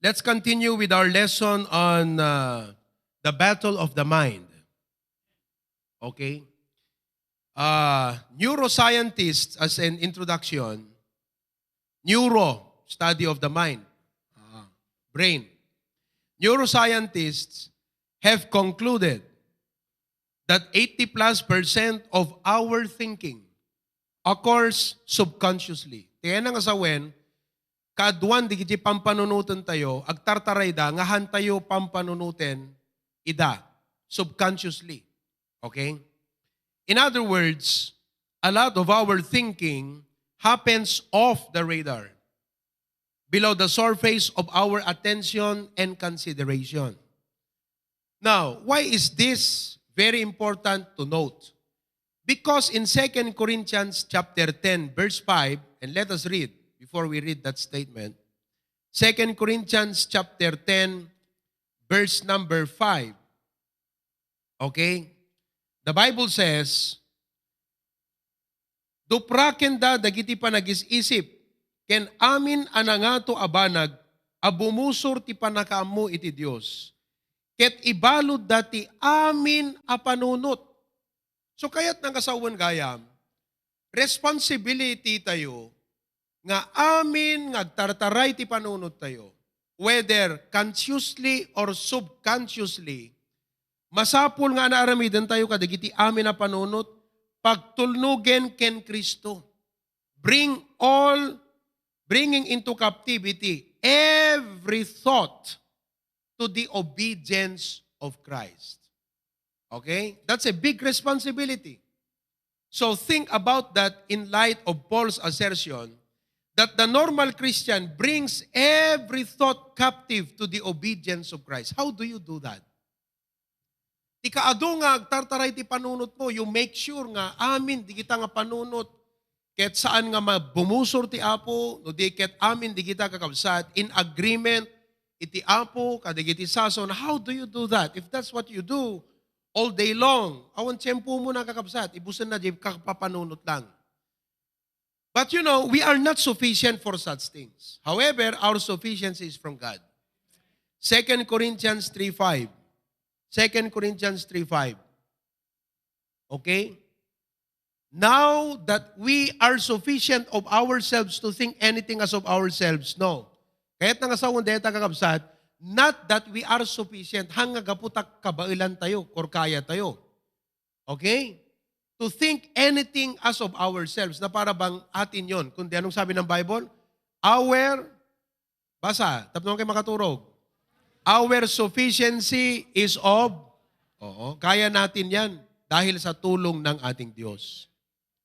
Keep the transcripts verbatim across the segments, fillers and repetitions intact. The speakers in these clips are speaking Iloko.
Let's continue with our lesson on uh, the battle of the mind. Okay? Uh, neuroscientists, as an introduction, neuro, study of the mind, uh, brain. Neuroscientists have concluded that eighty plus percent of our thinking occurs subconsciously. Kaya nga sawen, kaaduan digiti pampanunoten tayo, agtartarayda nga han tayo pampanunoten ida, subconsciously. Okay? In other words, a lot of our thinking happens off the radar, below the surface of our attention and consideration. Now, why is this very important to note? Because in Second Corinthians chapter ten, verse five, and let us read before we read that statement. Second Corinthians chapter ten, verse number five. Okay? The Bible says, "Duprakenda dagiti panagis-isip ken amin a nangato a banag a bumusor ti pannakaammo iti Dios, ket ibaludda ti amin a panunot." So, kayat nga sawen gayam, responsibility tayo nga amin nga agtartaray ti panunot tayo, whether consciously or subconsciously, masapul nga anaramiden tayo kadagiti amin a panunot, pagtulnugen ken Cristo. Bring all, bringing into captivity every thought to the obedience of Christ. Okay? That's a big responsibility. So think about that in light of Paul's assertion that the normal Christian brings every thought captive to the obedience of Christ. How do you do that? Ti kaadu nga agtartaray ti panunot mo, you make sure nga amin digita nga panunot ket saan nga mabumusor ti Apo, no di ket amin digita kakabsat in agreement iti Apo kadagiti sason. How do you do that? If that's what you do all day long, awan tiempo mo na kakabsat, ibusen na di kapapanunot lang. But you know, we are not sufficient for such things. However, our sufficiency is from God. Second Corinthians three five. Second Corinthians three five. Okay? Now that we are sufficient of ourselves to think anything as of ourselves, no. Kayat nga sawen dayta kakabsat, not that we are sufficient, han nga gapu ta kabaelan tayo, or kaya tayo. Okay? To think anything as of ourselves, na para bang atin yon. Kundi anong sabi ng Bible? Our, basa, tapno kayo makaturog. Our sufficiency is of, oo, kaya natin yan dahil sa tulong ng ating Diyos.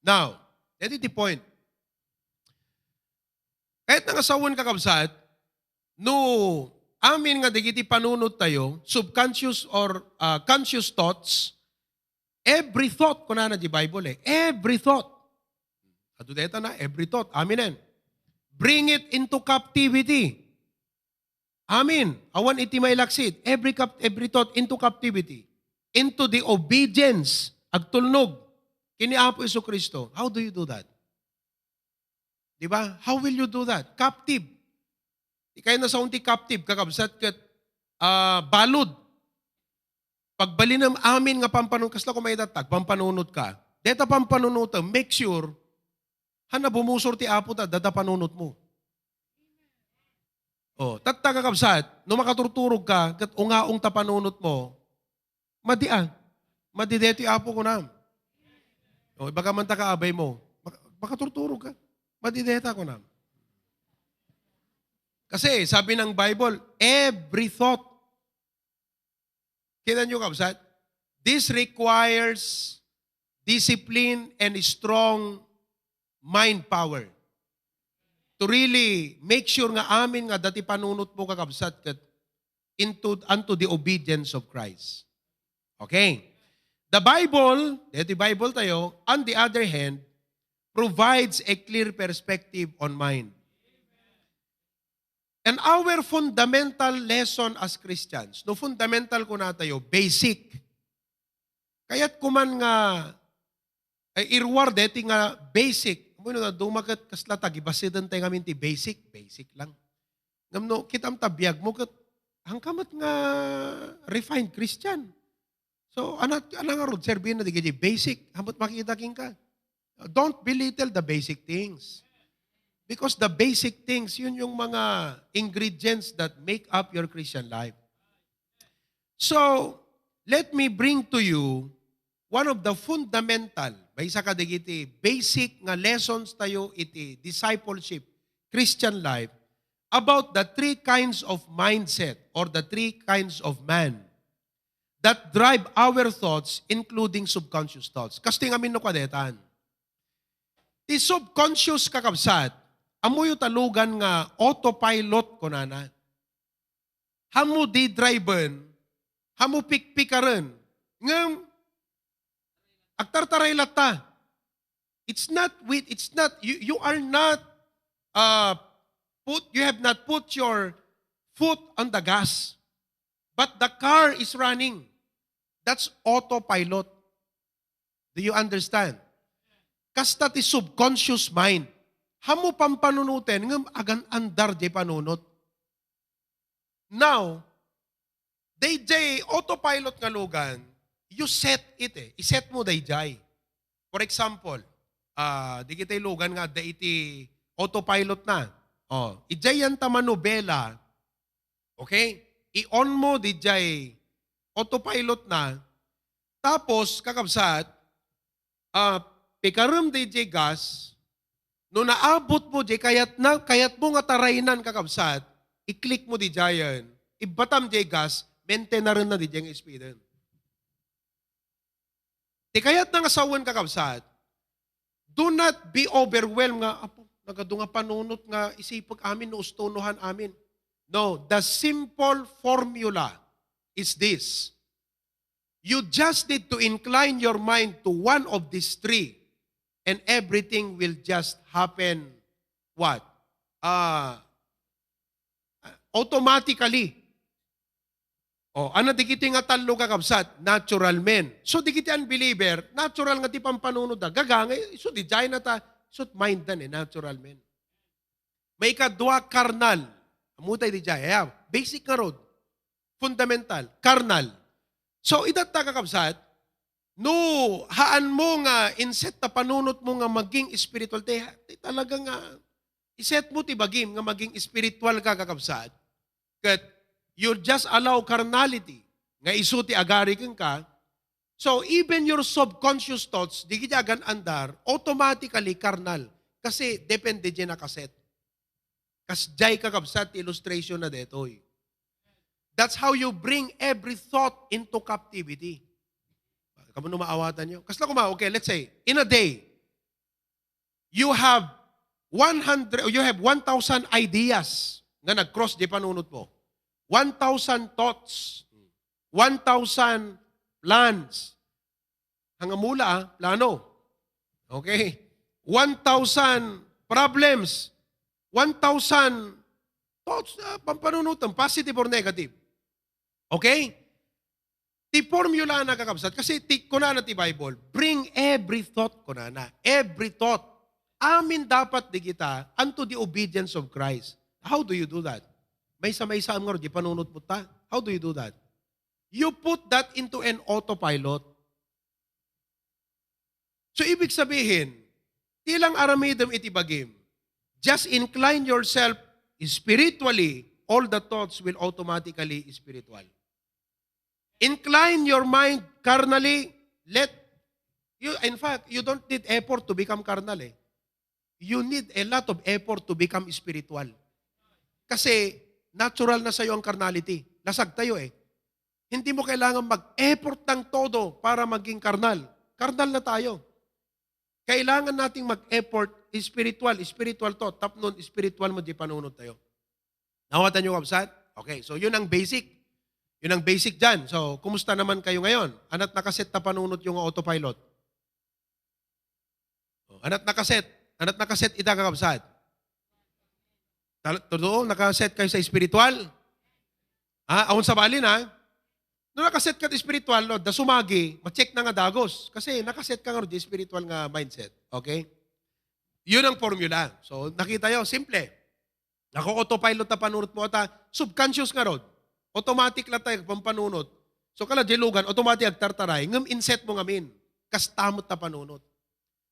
Now, that is the point. Kayat nga sawen kakabsat, no amin nga dagiti panunot tayo, subconscious or ah, conscious thoughts, every thought, kunana di Bible eh, every thought. Adu dayta na, every thought. Aminen. Bring it into captivity. Amin. Awan iti mailaksid. Every cap-, every thought into captivity. Into the obedience. Agtulnog. Kini Apo Jesu Cristo. How do you do that? Di ba? How will you do that? Captive. Ikay na sa unti captive, kakabsat ket ah, balud. Pagbalinem amin nga pampanunotem, kasla ko maitattag, pampanunot ka. Deta pampanunot, make sure, han na bumusor ti Apo ta, dada panunot mo. Oh, tatta kakabsat, no makaturturog ka, ket ungaong ta panunot mo, madi a. Madi deti Apo kunam. Oh, ibaga man ta kaabay mo, maka-, makaturturog ka. Madi deta kunam. Kasi sabi ng Bible, every thought Kita niyo, kabsat? This requires discipline and strong mind power to really make sure nga amin nga dati panunot mo, kakabsat, ket into, unto the obedience of Christ. Okay. The Bible, deti Bible tayo, on the other hand, provides a clear perspective on mind. And our fundamental lesson as Christians, no, fundamental kuna tayo, basic. Kayat kuman nga, ay, iruar deti nga basic. Ammom no, dumaket kasla ta, gibasiden tayo ngamin ti basic, basic lang. Ngem no, kitam ta biag mo ket, hangka met nga refined Christian. So, ana, ana ngarud, serbina dagiti basic, haanmo makita kenka. Don't belittle the basic things. Because the basic things, yun yung mga ingredients that make up your Christian life. So, let me bring to you one of the fundamental, maysa kadagiti basic nga lessons tayo iti discipleship, Christian life, about the three kinds of mindset or the three kinds of man that drive our thoughts, including subconscious thoughts. Kastoy nga amin no kadetan. Ti subconscious, kakabsat, ammoyo ta lugan nga autopilot kunana. Haanmo didriven, haanmo pikpikaren. Ngem, agtartaray latta. It's not with, it's not, you, you are not, uh, put, you have not put your foot on the gas. But the car is running. That's autopilot. Do you understand? Kasta ti subconscious mind. Haanmo pampanunoten, ngem agan-andar diay panunot. Now, dayjay autopilot nga lugan, you set it eh. Iset mo dayjay. For example, ah, dagiti lugan nga adda iti autopilot na. Oh, idiay yan ta manubela. Okay? I-on mo dayjay autopilot na. Tapos, kakabsat, ah, pikarem dayjay gas, no naabot mo diay kayatna, kayatmo nga taraynan, kakabsat, i-click mo daydiayen, ibbatam diay gas, maintainaren na daydiay nga speeden. Ti kayatna nga sawen, kakabsat, do not be overwhelmed nga, "Apo, nagadu nga panunot nga isipek amin no usto no han amin." No, the simple formula is this. You just need to incline your mind to one of these three, and everything will just happen, what? Ah, automatically. O, ano dagiti nga tallo, kakabsat? Natural men. So, dagiti unbeliever, natural nga ti pampanunotda. Gagangay, so, daydiay na ta, so, mind na ni, natural men. Maikadua, karnal. Ammotay daydiay. Ayan, basic ngarud. Fundamental. Karnal. So, itatta, kakabsat, no, haanmo nga inset ta panunotmo nga maging spiritual, ti, ti talaga nga, iset mo ti bagim nga maging spiritual ka, kakabsat, ket you just allow carnality nga isu ti agari kenka, so even your subconscious thoughts, dagiti agan-andar, automatically karnal. Kasi depende diay nakaset. Kasdiay, kakabsat, ti illustration na detoy. That's how you bring every thought into captivity. Kamu no maawatan nyo. Kasla kuma, okay, let's say, in a day, you have one hundred, you have one thousand ideas nga nag-cross diay panunot mo. One thousand thoughts, one thousand plans. Hanggang mula, ah, plano. Okay? One thousand problems. One thousand thoughts, ah, pampanunutan, positive or negative. Okay? Ti formula na, kakabsat, kasi ti, kunana ti Bible, "Bring every thought," kunana. Every thought. Amin dapat dagita unto the obedience of Christ. How do you do that? Maysa-maysa ngarud diay panunot mo ta. How do you do that? You put that into an autopilot. So, ibig sabihin, ti lang aramidem iti bagim. Just incline yourself spiritually, all the thoughts will automatically spiritual. Incline your mind carnally, let you, in fact, you don't need effort to become carnal eh. You need a lot of effort to become spiritual. Kasi natural na sa'yo ang carnality. Lasag tayo eh. Hindi mo kailangan mag-effort ng todo para maging karnal. Karnal na tayo. Kailangan nating mag-effort spiritual, spiritual to. Tapnon, spiritual mo diay panunot tayo. Naawatan nyo, kabsat? Okay, so yun ang basic. Yun ang basic dyan. So, kumusta naman kayo ngayon? Ana't nakaset ta panunot yung autopilot? Oh, ana't nakaset? Ana't nakaset ita, kakabsat? Tal-, totoo, nakaset kayo sa spiritual? Ha? Awan sa bali na? No nakaset ka spiritual, no, da sumagi, ma-check na nga dagos. Kasi nakaset ka nga di spiritual nga mindset. Okay? Yun ang formula. So, nakita yo, simple. Ako, autopilot ta panunot mo, ta subconscious ngarud. Automatic la tayo pampanunot. So, kala dilugan, automatic agtartaray. Ngem inset mo ngamin. Kasta met ta panunot.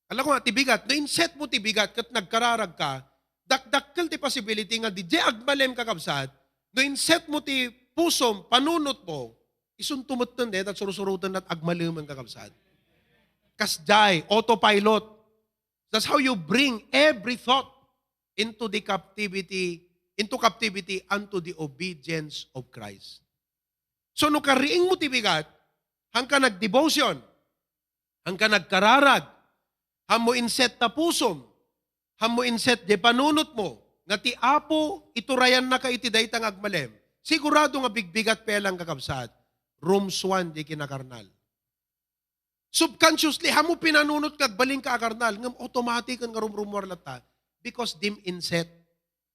Ala ko nga, ti bigat. No inset mo ti bigat, ket nagkararag ka, dakdakkel ti possibility nga di, di agmalem kakabsat. No inset mo ti pusom, panunot mo, isunto metten, deta sursuroten lat agmalemen kakabsat. Kasdiay, autopilot. That's how you bring every thought into the captivity, into captivity unto the obedience of Christ. So, no kariing mo ti bigat, hangka nagdevotion, hangka nagkararag, hammo inset ta pusom, hammo inset di panunot mo, nga ti Apo, iturayan na ka iti dayta nga agmalem. Sigurado nga bigbigat pelang kakabsat, rumsuan di kinakarnal. Subconsciously, hammo pinanunot nga agbalin ka a karnal, ngem automatic nga rumrumuar latta because dim inset,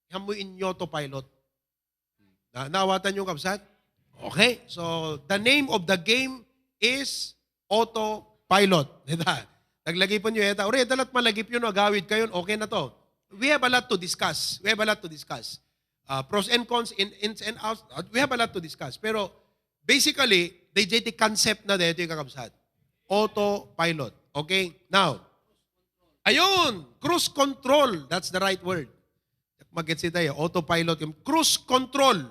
hammo in autopilot. Na, naawatan niyo, kabsat? Okay, so the name of the game is autopilot. Dita, naglagipan niyo, eta. Uri, dalat malagip yun, agawid kayo, okay na to. We have a lot to discuss. We have a lot to discuss. Uh, pros and cons, in, ins and outs, uh, we have a lot to discuss. Pero, basically, D J T concept na dito yung kakabsat. Autopilot. Okay? Now, ayun, cruise control. That's the right word. Mag-gets itayo. Autopilot. Yung cruise control.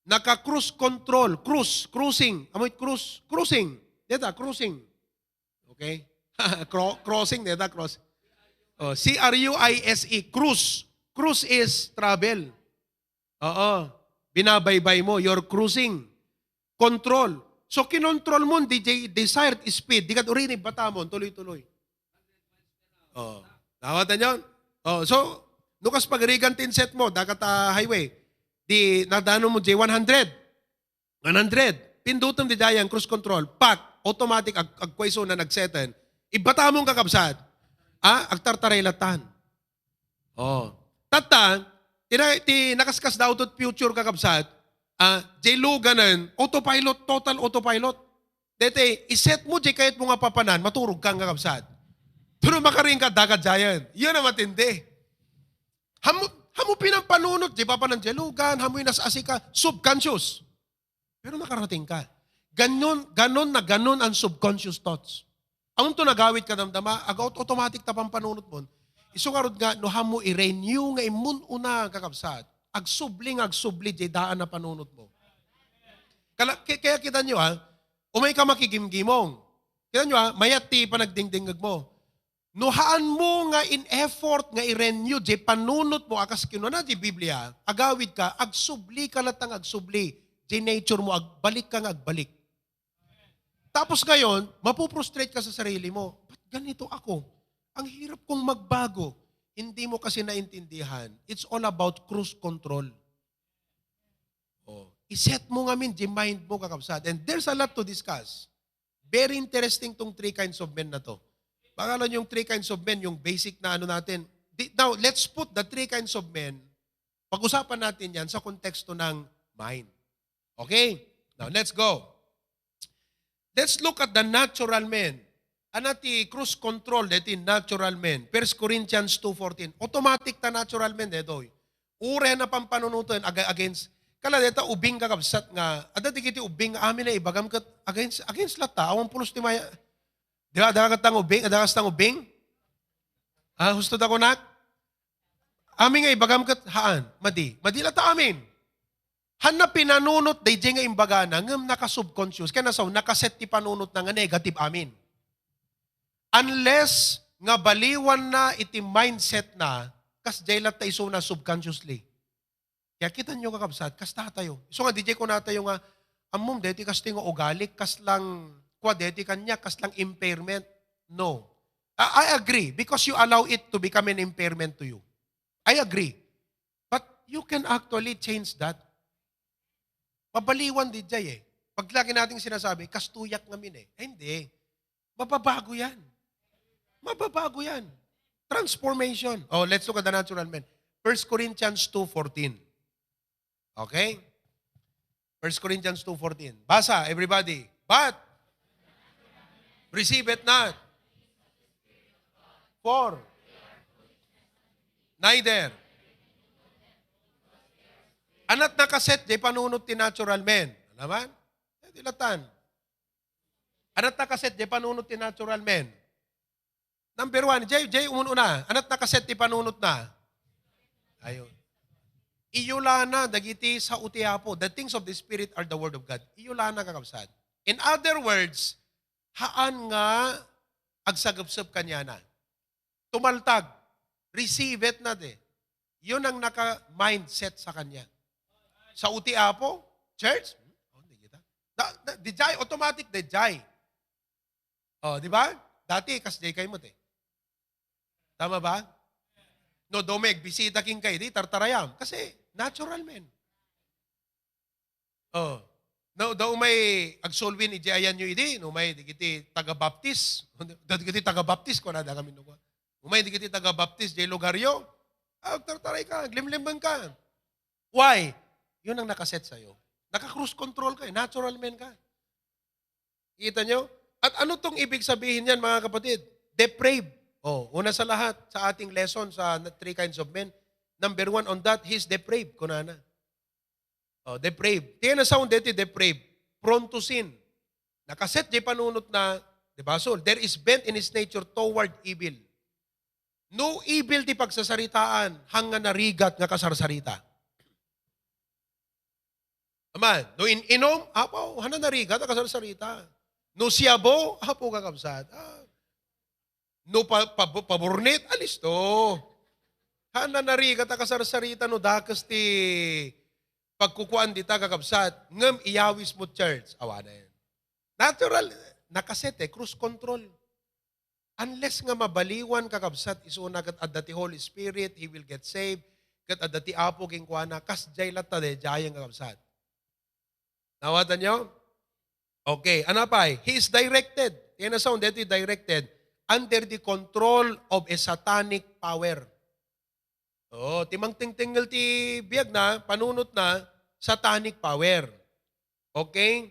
Naka-cruise control. Cruise. Cruising. Amoy cruise. Cruising. Deta, cruising. Okay? Cro-, crossing, deta, cross. Oh, C R U I S E, cruise. Cruise is travel. Oo. Binabaybay mo, you're cruising. Control. So, kinontrol mo, D J, desired speed. Di ka urini, bata mo, tuloy-tuloy. Oh. Nawatan yon? Oh, so, nukas pagrigan tinset mo, dakat a highway. Di, nadano mo, J one hundred. One hundred. Pindutom di dayan, cruise control. Pak, automatic, ag, agkwaiso na nagseten. Ibata mo, kakabsat. Ah, agtartaray latan. Oh. Tatta, ti na-, ti nakaskas da auto future, kakabsat, ah, jay luganen, autopilot, total autopilot. Dete, iset mo, jay kayat mo nga papanan, maturog ka, kakabsat. Pero makaring ka, daga giant. Yun ang matindi. Hamu, hamu pinampanunot, jay papanan, jay lugan, hamu inas-asi ka, subconscious. Pero nakarating ka. Ganon, ganon na ganon ang subconscious thoughts. Awan to nagawid ka damdama, ag-, aut-, automatic ta pampanunot mo. Isu ngarud nga, no, hamu i-renew nga immun una, kakabsat. Agsubli nga agsubli, jay daan a panunot mo. Kala, ki-, kaya kita nyo, ha? Umay ka makigimgimong. Kita nyo, ha? Mayat ti panagdingdingeg mo. No haan mo nga in effort nga i-renew jay panunot mo, a kas kinuna jay Biblia, agawid ka, agsubli ka latta nga agsubli, jay nature mo, agbalik ka nga agbalik. Tapos ngayon, mapuprostrate ka sa sarili mo, "Ba't ganito ako? Ang hirap kong magbago." Hindi mo kasi naintindihan. It's all about cruise control. Oh, iset mo ngamin jay mind mo, kakabsat. And there's a lot to discuss. Very interesting tong three kinds of men na to. Pangalan yung three kinds of men, yung basic na ano natin. Di, now, let's put the three kinds of men, pag-usapan natin yan sa konteksto ng mind. Okay? Now, let's go. Let's look at the natural men. Ana ti cruise control deti natural men. First Corinthians two fourteen. Automatic ta natural men detoy. Uray na pampanunoten aga-, against. Kala deta ubing, kakabsat, nga, adda digiti ubing nga amin a ibagam ket against, against latta. Awan pulos ti maya. Di ba, adda ket tang ubing, adda kas tang ubing? Ah, husto da kunak? Amin nga ibagam ket haan. Madi. Madi latta amin. Hanna pinanunot dayjay nga imbagana, ngem naka-subconscious. Kaya nasaw, nakaset ti panunotna nga negative amin. Unless nga baliwanna iti mindset na, kasdiay latta isuna subconsciously. Kaya kita nyo, kakabsat, kasta tayo. Isu nga, D J, kunatayo nga, "Ammom, deti kasti nga ugali, kaslang, kua, deti kaniak, kaslang impairment." No. I, I agree, because you allow it to become an impairment to you. I agree. But you can actually change that. Mabaliwan di jay eh. Pag lagi nating sinasabi, "Kastuyak ngamin eh." Ay, hindi. Mababago yan. Mababago yan. Transformation. Oh, let's look at the natural man. First Corinthians two fourteen. Okay? First Corinthians two fourteen. Basa, everybody. But receive it not. For neither. Anat nakaset jay panunot ti natural man. Alaman? Eh, di latan. Anat nakaset jay panunot ti natural man. Number one, jay, jay umun-una. Anat nakaset ti panunot na. Ayun. Iyulana dagiti sao ti Apo. The things of the Spirit are the Word of God. Iyulana, kakabsat. In other words, haan nga agsagepsep kaniana. Tumaltag. Receive it na de. Yun ang naka-mindset sa kanya. Sao ti Apo, church, oh, di kita. Da, da, di jay, automatic, di jay. Oh, di ba? Dati, kas jay kayo mo, te. Tama ba? No, do may agbisita king kayo, di tartarayam. Kasi, natural man. Oh. No, da umay agsulwin iti ayan yo idi, no, umay digiti taga-Baptist. Da digiti taga-Baptist, kuna da kami, no, umay digiti taga-Baptist, jay lugar yo. Ah, tartaray ka, glimlimeng ka. Why? Yun ang nakaset sa'yo. Naka-cruise control ka eh. Natural man ka. Kita nyo? At ano tong ibig sabihin niyan, mga kapatid? Depraved. Oh, una sa lahat, sa ating lesson sa three kinds of men, number one on that, he's depraved, kunana. Oh, depraved. Ti nasaon deti depraved. Prone to sin. Nakaset jay panunot na, di ba? So, there is bent in his nature toward evil. No evil ti pagsasaritaan, hang nga narigat nga kasarsarita. Aman, no in-inom, apo, hana narigat a kasarsarita. No siyabo, apo, kakabsat. Ah. No pa, pa, paburnit, alisto. Hana narigat a kasarsarita no dakes ti pagkukuan dita, kakabsat. Ngem iyawis mo church, awanen. Natural, nakaset eh, cruise control. Unless nga mabaliwan, kakabsat, isuna ket adda ti Holy Spirit, he will get saved, ket adda ti Apo kenkuana, kasdiay latta daydiayen, kakabsat. Nawatanyo? Okay, ano pay? He is directed. Ti nasaon deti directed under the control of a satanic power. Oh, ti mangtingtingel ti biag na, panunot na, satanic power. Okay?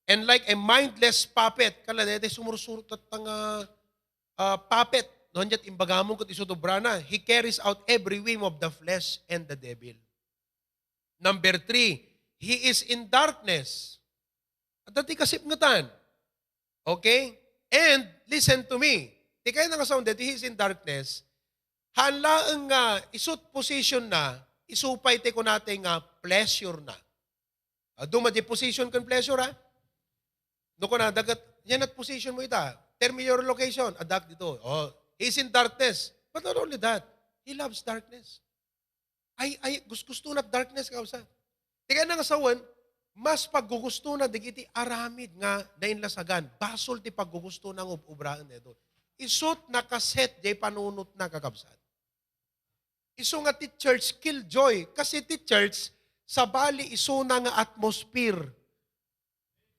And like a mindless puppet, kala dayta sumursurot nga, ah, puppet, no, ket imbagamo ket isu ti obrana, he carries out every whim of the flesh and the devil. Number three, he is in darkness. Adda ti kasipngetan. Okay? And, listen to me. Ti kayat nga sound that he is in darkness, haan laeng nga isut position na, isu pay ti kunatay nga pleasure na. Adu man di position ken pleasure, ha? No kuna, dagat, yan at position mo ita. Tell me your location. Adak dito. Oh, he's in darkness. But not only that, he loves darkness. Ay, ay, gus-, gusto na darkness, kakabsat. Ti kayat nga sawen, mas paggugusto na digiti aramid nga nainlasagan. Basol ti paggugusto na nga ub-, ubraen daytoy. Isut nakaset jay panunot na, kakabsat. Isu nga ti church killjoy. Kasi ti church, sabali isuna nga atmosphere.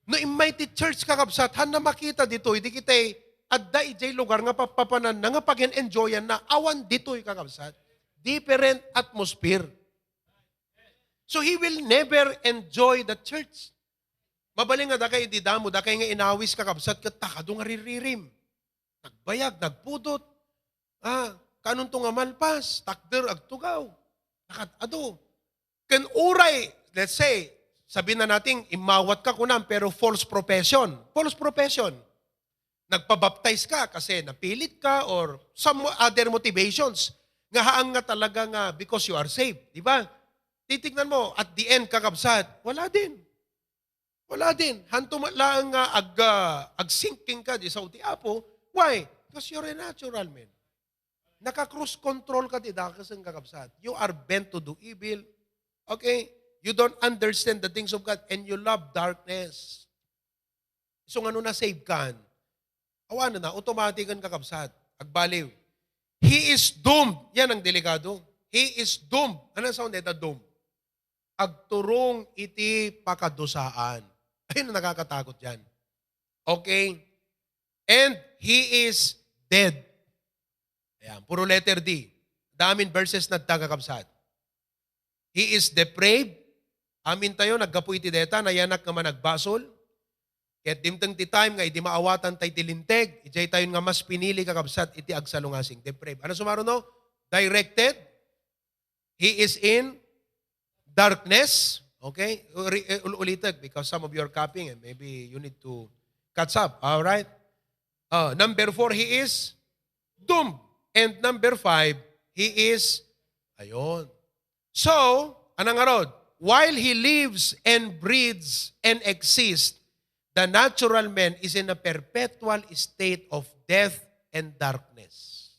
No immay ti church, kakabsat, haan na makita ditoy, di kitay adda idiay lugar nga pappapananna, nga pag-enjoyan na, awan ditoy, kakabsat. Different atmosphere. So he will never enjoy the church. Mabalin nga dakay idi damo, dakay nga inawis, kakabsat, ket takado nga riririm. Nagbayag, nagpudot. Ah, kanunto nga malpas, takder, agtugaw. Nakat-ado. Ken uray, let's say, sabihin na natin, imawat ka kunam, pero false profession. False profession. Nagpabaptize ka kasi napilit ka or some other motivations nga haan nga talaga nga because you are saved, di ba? Titignan mo, at the end, kakabsat, wala din. Wala din. Hanto met laeng nga ag-, ah, agsinking ka di sao ti Apo. Why? Because you're a natural man. Naka-cruise control ka ti dakes, kakabsat. You are bent to do evil. Okay? You don't understand the things of God and you love darkness. So, ngano na-save kan? Awan na, automatic ang kakabsat. Agbaliw. He is doomed. Yan ang delikado. He is doomed. Ano ang sound data doomed? Agturong iti pakadusaan. Ayun ang nakakatakot dyan. Okay? And he is dead. Ayan, puro letter D. Damin verses na, kakabsat. He is depraved. Amin tayo, naggapu iti deta, nayanak nga managbasol. Ket dimteng ti time nga idi maawatan tay ti linteg, idiay tayon nga mas pinili, kakabsat, iti agsalungasing. Depraved. Ano sumaro, no? Directed. He is in darkness. Okay? Uli-, ul-, ulitek because some of you are copying and maybe you need to catch up. All right? Uh, number four, he is doomed. And number five, he is, ayun. So, anang arod? While he lives and breathes and exists, the natural man is in a perpetual state of death and darkness.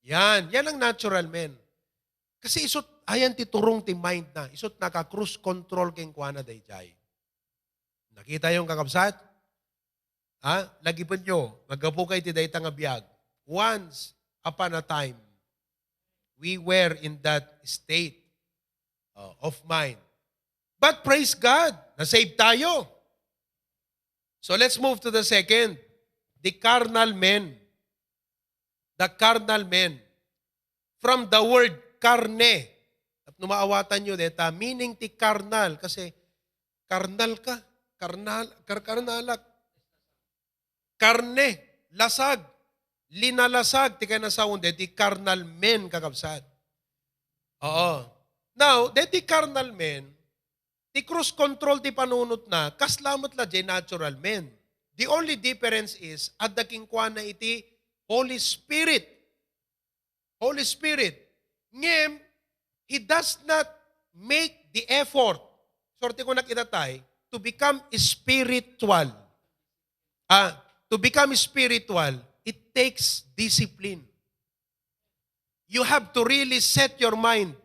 Yan. Yan ang natural man. Kasi isut, ayan ti turong ti mind na. Isut naka-cruise control kenkuana dayjay. Nakita yung kakabsat? Ha? Lagipenyo, nga gapu kay ti dayta nga biag. Once upon a time, we were in that state, uh, of mind. But praise God, na-save tayo. So let's move to the second, the carnal men. The carnal men. From the word carne. At no maawatan nyo, deta, meaning ti carnal, kasi carnal ka, carnal, kar-, carnalak. Karne, lasag, linalasag ti kanasaon deti carnal men, kakabsat. Oo. Now, deti carnal men, ti cruise control ti panunotna, kasla met la jay natural men. The only difference is, adda kenkuana iti Holy Spirit. Holy Spirit. Ngem, he does not make the effort. Sorte ko nakita tay, to become spiritual. Ah, to become spiritual, it takes discipline. You have to really set your mind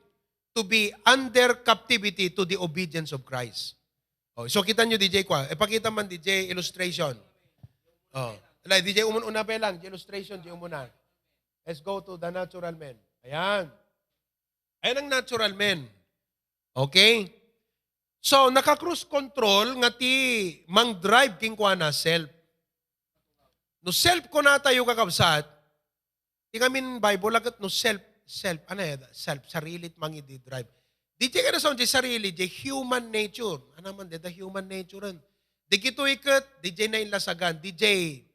to be under captivity to the obedience of Christ. Oh, so kita nyo, D J, kwa. Ipakita man, D J, illustration. Oh. Ala, D J, umun-, una pa lang, di illustration, di umuna. Let's go to the natural man. Ayan. Ayan ang natural man. Okay? So, naka-cruise control nga ti mang-drive kenkuana self. No self kunatayo, kakabsat, ti ngamin Bible, agat no self, self, ano eh, self, sarili ti mangidi-drive. Di ti kanasaon ti sarili, di human nature. Ano man, di da human nature en. Di kitoy ket, di jay nainlasagan, di jay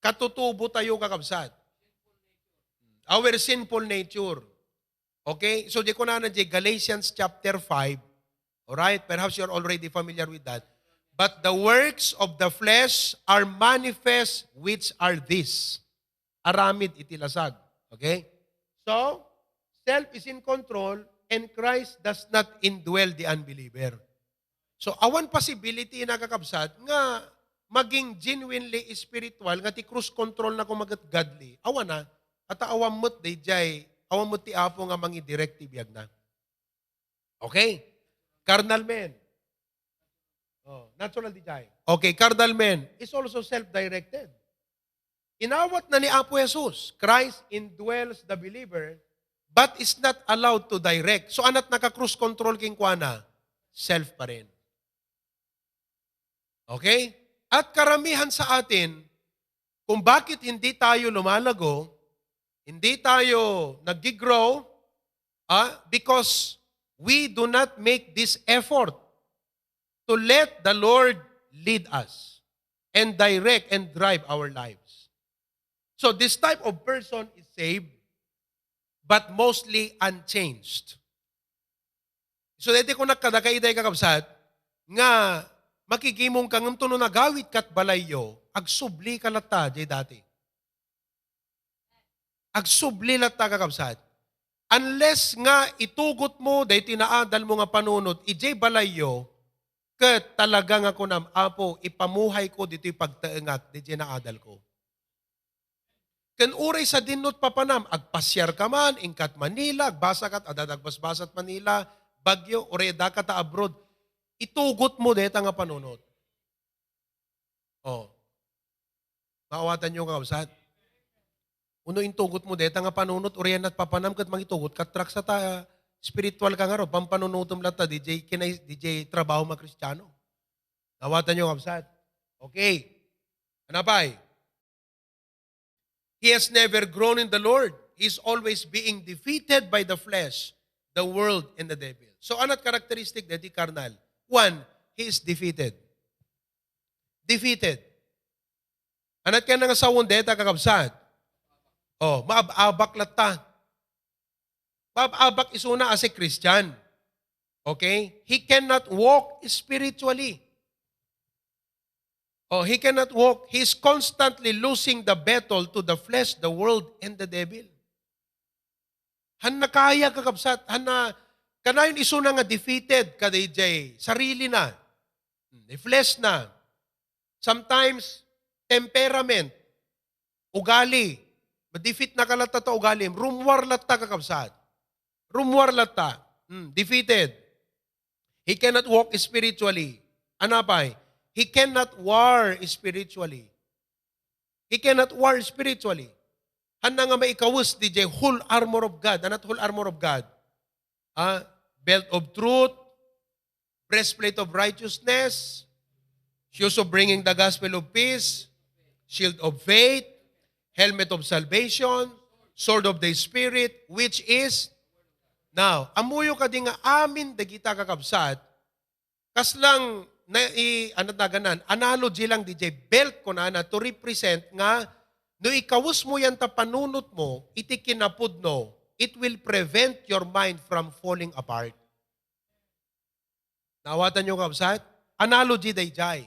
katutubo tayo, kakabsat. Our sinful nature. Okay? So, di kunana di Galatians chapter five. Alright? Perhaps you're already familiar with that. "But the works of the flesh are manifest, which are these." Aramid iti lasag. Okay? So, self is in control and Christ does not indwell the unbeliever. So, awan possibility, nakakabsat, nga maging genuinely spiritual nga ti cruise control na kumagat godly. Awan na. At awan met dayjay, awan met ti Apo nga mangidirect ti biag na. Okay? Carnal men. Oh, natural desire. Okay, carnal men is also self-directed. Inawat na ni Apo Jesus, "Christ indwells the believer, but is not allowed to direct." So, anat naka-cruise control kenkuana? Self pa rin. Okay? At karamihan sa atin, kung bakit hindi tayo lumalago, hindi tayo nag-grow, ah, because we do not make this effort to let the Lord lead us and direct and drive our lives. So this type of person is saved, but mostly unchanged. So, daytoy kunak kadakayo, kakabsat, nga makigimong ka ngem no nagawid kat balayyo, agsubli ka latta, jay dati. Agsubli latta, kakabsat. Unless nga itugot mo, daytoy naadal mo nga panunot, ijay balayyo, ket talaga nga kunam, "Apo, ipamuhay ko ditoy pagtaengak, dayjay naadal ko." Ken uray sadin no papanam, agpasiar ka man, inkat Manila, agbasa kat, adda agbasbasat Manila, Baguio, uray adda ka ta abroad, itugot mo dayta nga panunot. Oh. Maawatan yo nga kabsat? Uno intugot mo dayta nga panunot, uray nat papanam ket mangitugot ka truck sa ta, spiritual ka nga ro, pampanunotem latta, D J, kinay, D J trabaho nga Kristiano. Maawatan yo nga kabsat? Okay. Ano pa? He has never grown in the Lord. He is always being defeated by the flesh, the world, and the devil. So, anat karakteristik deti karnal? One, he is defeated. Defeated. Anat kaya nga sawen deta, kakabsat? Oh, maab-abak latta. Maab-abak isuna as a Christian. Okay? He cannot walk spiritually. Oh, he cannot walk. He is constantly losing the battle to the flesh, the world, and the devil. Hanna kaya, kakabsat. Hanna, kanayon isuna nga defeated kadaydiay sarili na. Hmm, the flesh na. Sometimes, temperament, ugali. Ma-defeat na ka latta ta ugali. Rumwar latta, kakabsat. Rumwar latta. Hmm, defeated. He cannot walk spiritually. Anapay? He cannot war spiritually. He cannot war spiritually. Hanna nga maikawes didiay whole armor of God. Anat whole armor of God? Ah, belt of truth, breastplate of righteousness, shoes of bringing the gospel of peace, shield of faith, helmet of salvation, sword of the Spirit, which is now. Ammoyo kadi nga amin dagita, kakabsat, kasla nai-, ano naganan, analogy lang didiay belt, kunana, to represent nga no ikawesmo yan ta panunotmo iti kinapudno, it will prevent your mind from falling apart. Naawatanyo, kabsat? Analogy daydiay.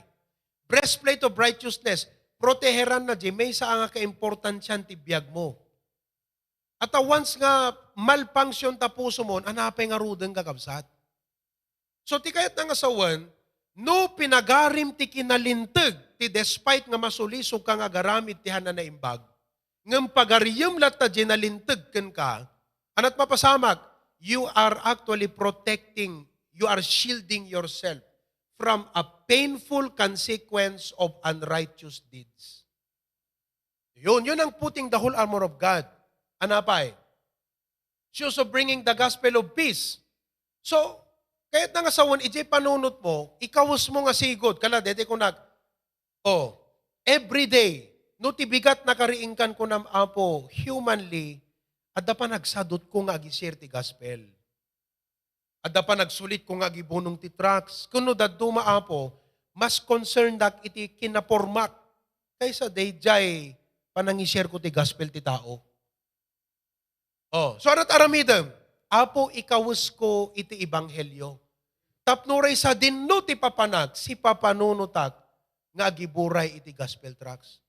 Breastplate of righteousness, proteheranna diay maysa a nga kaimportansian ti biagmo. At once nga malfunction ta pusomon, anapay ngaruden, kakabsat? So, ti kayatna nga sawen, no pinagarim ti kinalinteg, ti despite nga masulisog ka nga agaramid ti hanna naimbag, ngem pagariyem latta diay nalinteg kenka, anat mapasamak, you are actually protecting, you are shielding yourself from a painful consequence of unrighteous deeds. Yun, yun ang putting the whole armor of God. Anapay? Shoes of bringing the gospel of peace. So, kayatna nga sawen, idiay panunotmo, ikawesmo nga sigud, kala, dede kunak, oh, every day, no ti bigat nakariingkan kunam, Apo, humanly, adda panagsadutko nga agi-share ti gospel. Adda panagsulitko nga agibunong ti tracts. Kuno dadduma, Apo, mas concerned ak iti kinapormak kaysa daydiay panangi-share ko ti gospel ti tao. Oh, so anat aramidem? Apo, ikawesko iti ebanghelio. Tapno uray sadino ti papanak, sipapanunotak nga agiburay iti gospel tracts.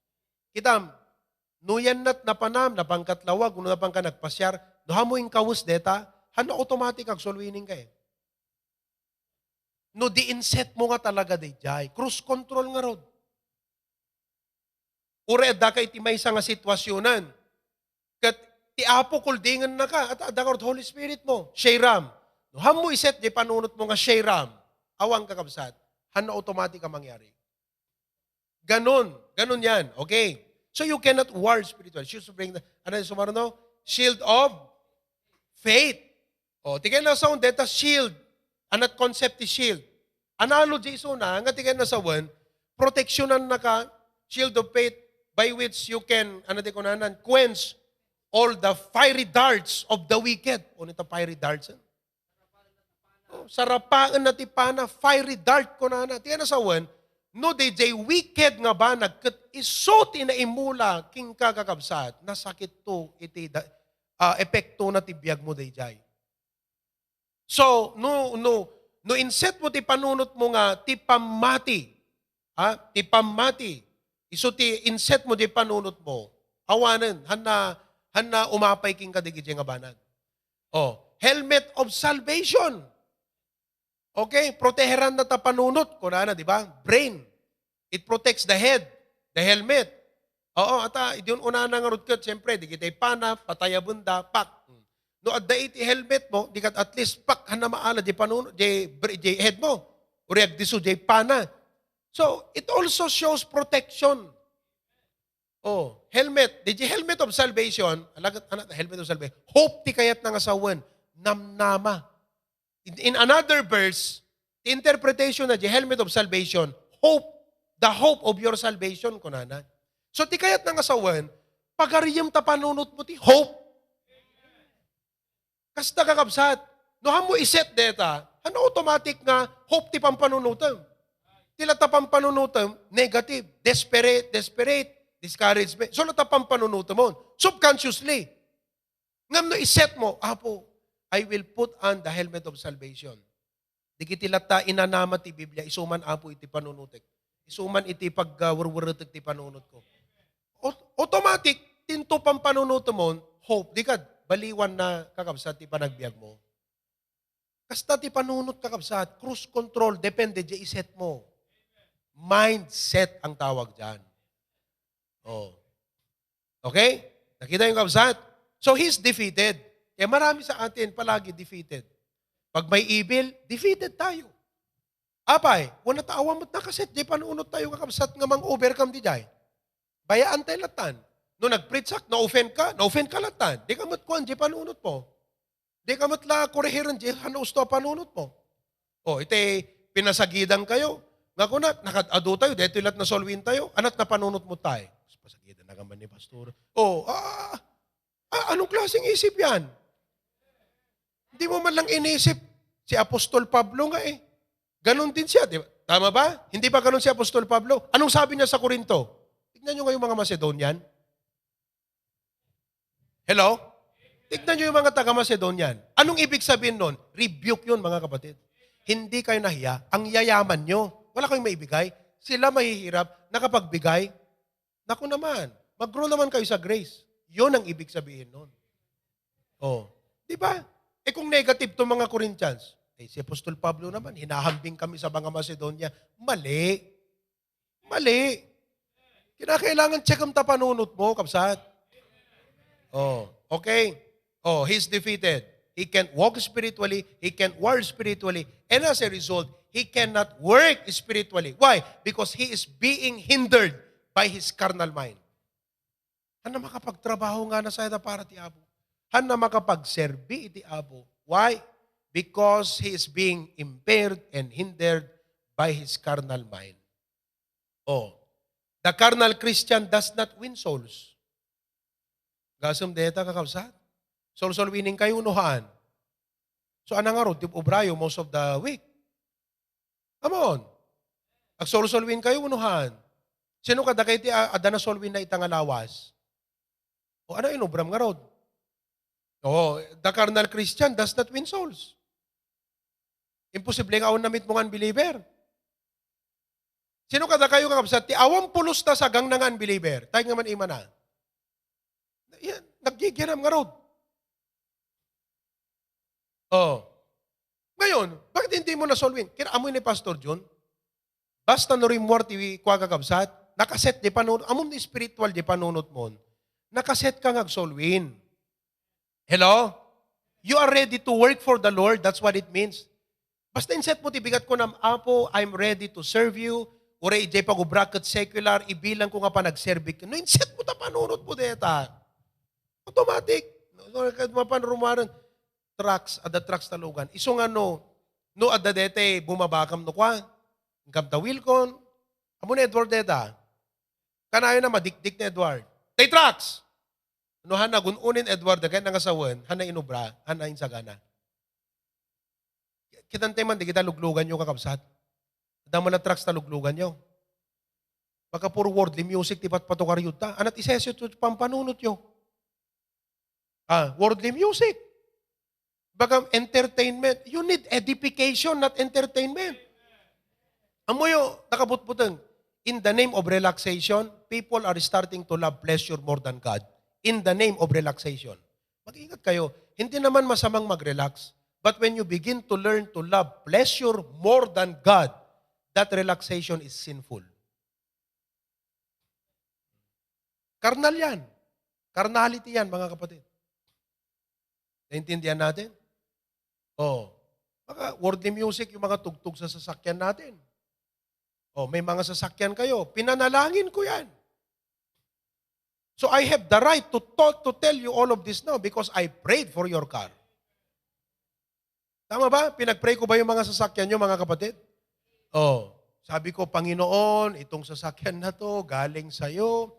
Kitam, no yannat napanam, napangkatlawag, no napanka nagpasiar, no hamo inkawes deta, hanno automatic agsulwining ka eh. No di inset mo nga talaga daydiay, cruise control ngarud. Uray adda ka iti maysa nga situasionan. Ket ti Apo kuldingennaka, at adda ngarud Holy Spirit mo, Shayram. No hamo iset di panunot mo nga Shayram, awan kakabsat, hanno automatic a mangyari. Ganon. Ganon yan. Okay? So you cannot war spiritual. Shoes of bring the, ano yung sumaruno? Shield of faith. O, ti kayatna sawen, deta shield. Anat concept ti shield? Analogy isuna, nga ti kayatna sawen, proteksyonan na ka, shield of faith, by which you can, ano ti kunanan, quench all the fiery darts of the wicked. O, nita fiery darts, eh? Oh, sarapaen na ti pana, fiery dart, kunana. Ti nasawen, no, daydiay wicked nga banag, ket isu ti naimula, kenka kakabsat, nasakit to iti da-, ah, epekto na ti biag mo daydiay. So, no, no, no inset mo ti panunot mo nga ti pammati, ha? Ti pammati, isu ti inset mo di panunot mo, awanen, hanna, hanna umapay kenka dagiti nga banag. Oh, helmet of salvation. Okay? Proteheran na ta panunot, kunana, di ba? Brain. It protects the head, the helmet. Oo, ata, idi unana nga rudket, siyempre, di kita ipana, patayaben da, pak. No, adda iti helmet mo, di kat at least, pak, hanna maala, di panunot, di, br-, di head mo. Uri agdiso, di pana. So, it also shows protection. Oh, helmet. Di, di helmet of salvation. Alagat, anak, helmet of salvation. Hope ti kayat na nga sawen. Namnama. In, in another verse, the interpretation na di helmet of salvation, hope, the hope of your salvation, kunana. So, ti kayat na nga sawen, pagariyem ta panunot mo ti hope. Kasta, kakabsat, no, hamo iset deta, ano automatic nga hope ti pampanunutem? Ti latta pampanunutem, negative, desperate, desperate, discouragement. So, latta pampanunutem on, subconsciously. Ngem no iset mo, "Apo, I will put on the helmet of salvation." Dagiti latta inanama ti Biblia, isuman, Apo, iti panunotek. Isuman iti pagwerweretek ti panunotko. Aut-, automatic, tinto pampanunotemon, hope. Di ka baliwan na, kakabsat, ti panagbiagmo. Kasta ti panunot, kakabsat, cruise control, depende di iset mo. Mindset ang tawag diyan. Oh. Okay? Nakita yung, kabsat? So, he's defeated. Kaya marami sa atin palagi defeated. Pag may evil, defeated tayo. Apay, wala ta awan met nakaset, di panunot tayo, kakabsat, nga mang-overcome di jay. Bayaan tayo latan. No nag-preach ka, na-offend ka, na-offend ka latan. Di ka met kuan, di panunot mo. Di ka met la korehiren, di, ano, usto a panunot mo. O, iti pinasagidan kayo. Nga kuna, nakad-adu tayo, detoy lat nasolwin tayo, anat napanunot mo tayo. Pasagidan na ka man ni Pastor. O, ah, ah, anong klaseng isip yan? Hindi mo man lang inisip si Apostol Pablo nga eh. Ganon din siya, di ba? Tama ba? Hindi ba ganon si Apostol Pablo? Anong sabi niya sa Corinto? Tignan niyo ngayon, mga Macedonian. Hello? Tignan niyo yung mga taga-Macedonian. Anong ibig sabihin nun? Rebuke yun, mga kapatid. Hindi kayo nahiya. Ang yayaman nyo. Wala kayong maibigay. Sila mahihirap, nakapagbigay. Naku naman, mag-grow naman kayo sa grace. Yun ang ibig sabihin nun. Oh, di ba? Eh, kung negative to, mga Corinthians, eh, si Apostol Pablo naman, hinahambing kami sa mga Macedonia. Mali. Mali. Kinakailangan check ang tapanunot mo, kabsat. Oh, okay? Oh, he's defeated. He can't walk spiritually. He can't war spiritually. And as a result, he cannot work spiritually. Why? Because he is being hindered by his carnal mind. Hanna makapagtrabaho nga na sayda para ti Apo. Hanna makapagserbi iti Apo. Why? Because he is being impaired and hindered by his carnal mind. Oh, the carnal Christian does not win souls. Gasem deta, kakabsat? Soul-soul winning kayo, no haan? So, anang ngarud, ti obrayo most of the week. Amon. Agsoul-soul win kayo, no haan? Sino kadakayo ti a-, adda na soul win na ita nga lawas? O, ano inubram ngarud? Oh, the carnal Christian does not win souls. Imposible nga awan na mitmo nga unbeliever. Sino kadakayo nga kabsat? Ti awan pulos ta sagang na nga unbeliever. Tayo nga man imana. Yan, nagyagyam ngarud. Oh. Ngayon, bakit hindi mo na-solve? Kira-, amoy ni Pastor John, basta no rimmuar ti kua, kakabsat, nakaset di panun-, amon spiritual di panunot mo, nakaset ka nga agsolwin. Hello? You are ready to work for the Lord. That's what it means. Basta inset mo ti bigat ko nam, "Apo, I'm ready to serve you." Uray, ijay pag-obra ket secular, ibilang ko nga panagserbi. No inset mo ta panunot mo deta. Automatic. No, no, kad mapan rumaren. Trucks, adda trucks ta lugan. Isu nga no, no adda dete, bumabakam no kua. Inkam ta wilkon. Amo ni Edward deta. Kanayon na madikdik ni Edward. Tay trucks! No, han nagun-unin Edward, kaya nangasawen, han na inubra, han na insagana. Kitante man, di kita luglugan yo, kakabsat. Damo na trucks ta luglugan yo. Baka puro worldly music, ti patpatukar yun ta. Anat iseset yo, pampanunot yo. Ah, worldly music. Baga entertainment. You need edification, not entertainment. Amoyo, nakabutbuteng. In the name of relaxation, people are starting to love pleasure more than God. In the name of relaxation. Mag-ingat kayo. Hindi naman masamang mag-relax. But when you begin to learn to love pleasure more than God, that relaxation is sinful. Karnal yan. Carnality yan, mga kapatid. Naintindihan natin? Oh, mga worldly music, yung mga tugtog sa sasakyan natin. Oh, may mga sasakyan kayo, pinanalangin ko yan. So I have the right to, to, to tell you all of this now because I prayed for your car. Tama ba? Pinag-pray ko ba yung mga sasakyan nyo, mga kapatid? Oh, sabi ko, "Panginoon, itong sasakyan na to, galing sa'yo.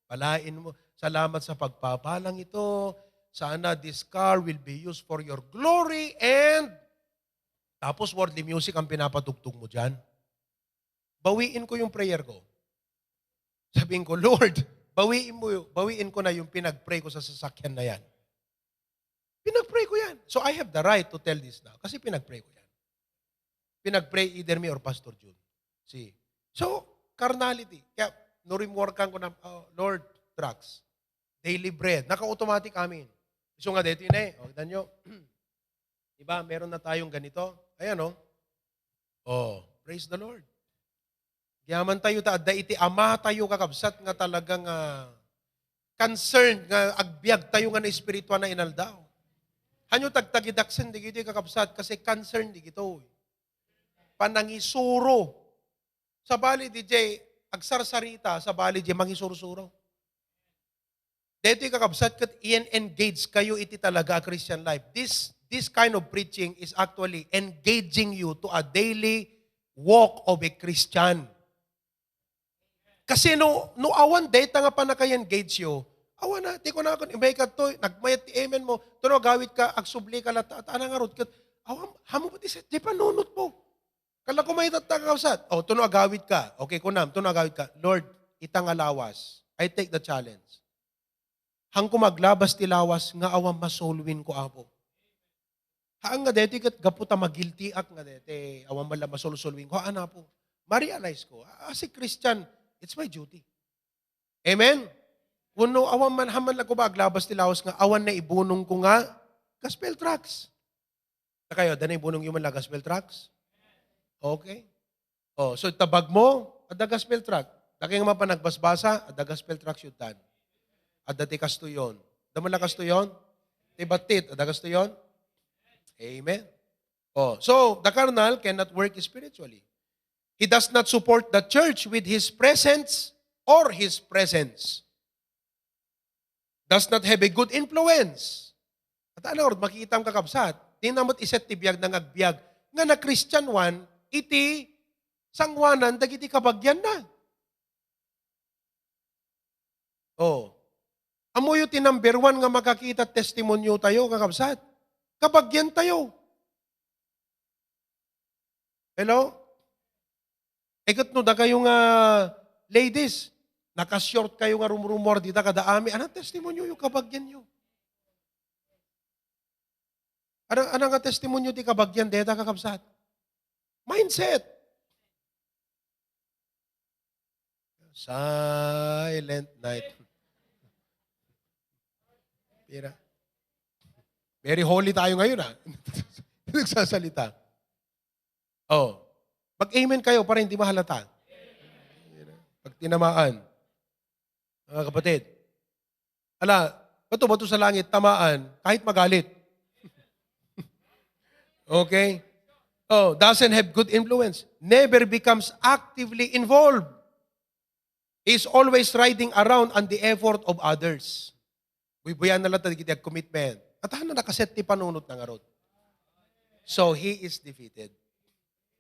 Palain mo. Salamat sa pagpapalang ito. Sana this car will be used for your glory and," tapos worldly music ang pinapatugtog mo dyan. Bawiin ko yung prayer ko. Sabihin ko, "Lord, bawiin mo, bawiin ko na yung pinag-pray ko sa sasakyan na yan." Pinag-pray ko yan. So I have the right to tell this now kasi pinag-pray ko yan. pinag-pray either me or Pastor Jun. See? So, carnality. Kaya, no rimworkan ko na, "Oh, Lord, drugs, daily bread." Naka-automatic amin. So nga, dito yun eh. O, kita nyo. Diba, meron na tayong ganito. Ayan, oh. Oh, praise the Lord. Yaman tayo ta adda iti Ama tayo, kakabsat, nga talagang, ah, concerned nga agbiag tayo nga na espirituan na inaldaw. Hanyo tagtagidaksen digitoy, kakabsat, kasi concerned digitoy. Panangisuro. Sabali, D J, agsarsarita, sabali, D J, mangisursuro. Daytoy, kakabsat, ket i-engage kayo iti talaga a Christian life. This, this kind of preaching is actually engaging you to a daily walk of a Christian. Kasi no, no awan dayta nga pannaka-engage yo, awan na, ti kunakon, imbay kadto, nagmayat ti amen mo, tuno agawid ka, agsubli ka latta, at anang arut, ket, awan, hamo pati sa, di panunot mo. Kala ko mayat ta, kakabsat. O, tuno agawid ka. Okay, kunam, tuno agawid ka. Lord, ita nga lawas. I take the challenge. Hanko maglabas ti lawas nga awan masolwin ko, Apo. Haan nga deti ket gapu ta magiltiak nga deti awan man la masolsolwin ko. Haan, Apo. Ma-realize ko, as a Christian, it's my duty. Amen? Wenno awan man, haan man la ko ba aglabas ti lawas nga awan na ibunong ko nga gospel tracts. Ta kayo, adda na ibunong yo man la gospel tracts? Okay. Oh, so tabag mo, adda gospel tract. Dagiti nga mapan nagbasbasa, adda gospel tracts yu tan. Adda ti kastoyon. Adda man la kastoyon? Ti battit, adda kastoyon? Amen. Oh, so the carnal cannot work spiritually. He does not support the church with his presence or his presence. Does not have a good influence. At ano, makikita ang kakabsat, di na met iset ti biag na nga agbiag, nga na Christian one, iti sanguanan dagiti kabagianna. Oh. Ammoyo ti number one nga makakita testimonyo tayo, kakabsat. Kabagian tayo. Hello? E ket no dakayo nga ladies, naka-short kayo nga rumrumuar dita kada ami, ano testimonyo yo kabagian yo? Ano, ano nga testimonyo ti kabagian deta, kakabsat? Mindset. Silent night. Pira? Very holy tayo ngayon, ah. Nagsasalita. Oh. Mag-amen kayo para hindi mahalata. Pag tinamaan. Mga kapatid. Ala, bato-bato sa langit, tamaan, kahit magalit. Okay? Oh, doesn't have good influence. Never becomes actively involved. Is always riding around on the effort of others. Buybuyan na lang tayo dagiti commitment. At hana nakaset ti panunot na ngarud. So, he is defeated.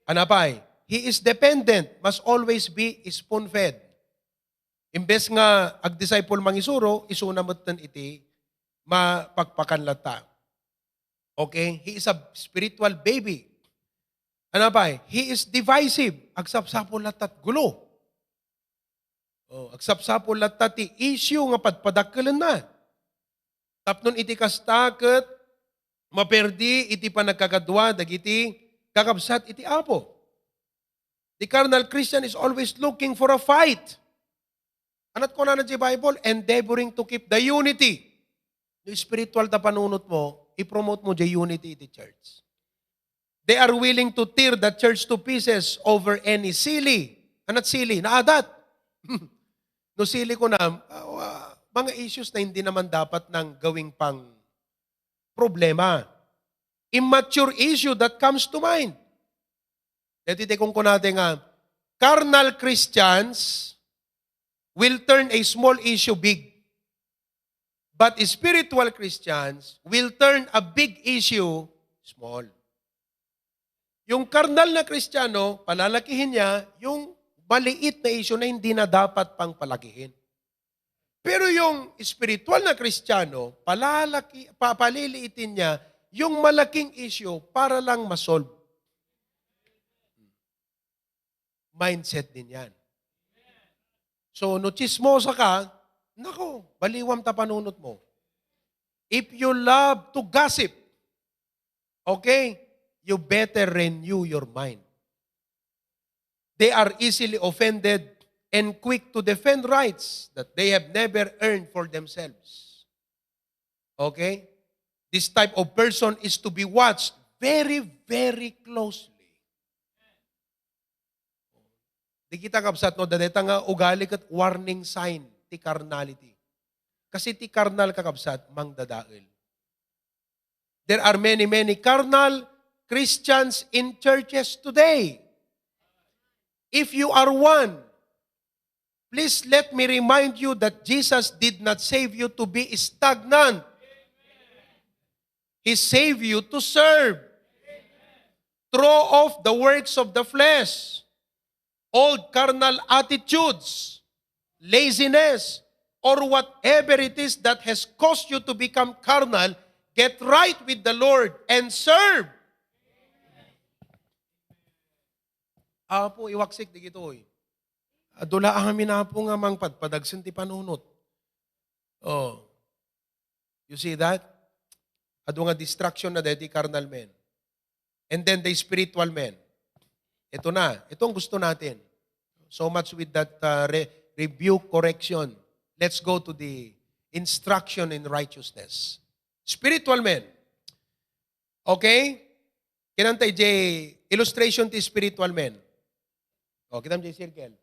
Ano pay? He is dependent, must always be spoon-fed. Imbes nga ag-disciple mangisuro, isuna metten iti mapakpakan latta. Okay? He is a spiritual baby. Ano pay? He is divisive. Agsapsapul latta ti gulo. Oh, agsapsapul latta ti issue nga padpadakkelenna. Tapno iti kasta ket maperdi iti panagkakadua dagiti kakabsat iti Apo. The carnal Christian is always looking for a fight. Anat kunana ti Bible, endeavoring to keep the unity. No spiritual ta panunot mo, i-promote mo di unity iti church. They are willing to tear the church to pieces over any silly. Anat silly? Naadat. No silly ko na, ah, mga issues na hindi naman dapat nang gawing pang problema. Immature issue that comes to mind. Dati te kung kunate nga, carnal Christians will turn a small issue big. But spiritual Christians will turn a big issue small. Yung karnal na Kristiyano, palalakihin niya yung maliit na issue na hindi na dapat pang palakihin. Pero yung spiritual na Kristiyano, palalaki, papaliliitin niya yung malaking issue para lang masolve. Mindset din yan. So, no chismosa ka, nako, baliwam ta panunot mo. If you love to gossip, okay, you better renew your mind. They are easily offended and quick to defend rights that they have never earned for themselves. Okay? This type of person is to be watched very, very closely. Di kita, kabsat, no, dayta nga ugali ket warning sign ti carnality. Kasi ti karnal, kakabsat, mangdadael. There are many, many carnal Christians in churches today. If you are one, please let me remind you that Jesus did not save you to be stagnant. He saved you to serve. Throw off the works of the flesh, old carnal attitudes, laziness, or whatever it is that has caused you to become carnal. Get right with the Lord and serve. Apo, iwaksik digitoy. Adu la amin, Apo, nga mangpadpadagsen ti panunot. Oh. You see that? Adu nga distraction na daytoy carnal men. And then the spiritual men. Ito na. Ito ang gusto natin. So much with that uh, re- rebuke, correction. Let's go to the instruction in righteousness. Spiritual men. Okay? Kinanta ijay illustration ti spiritual men. O, kitam ijay circle.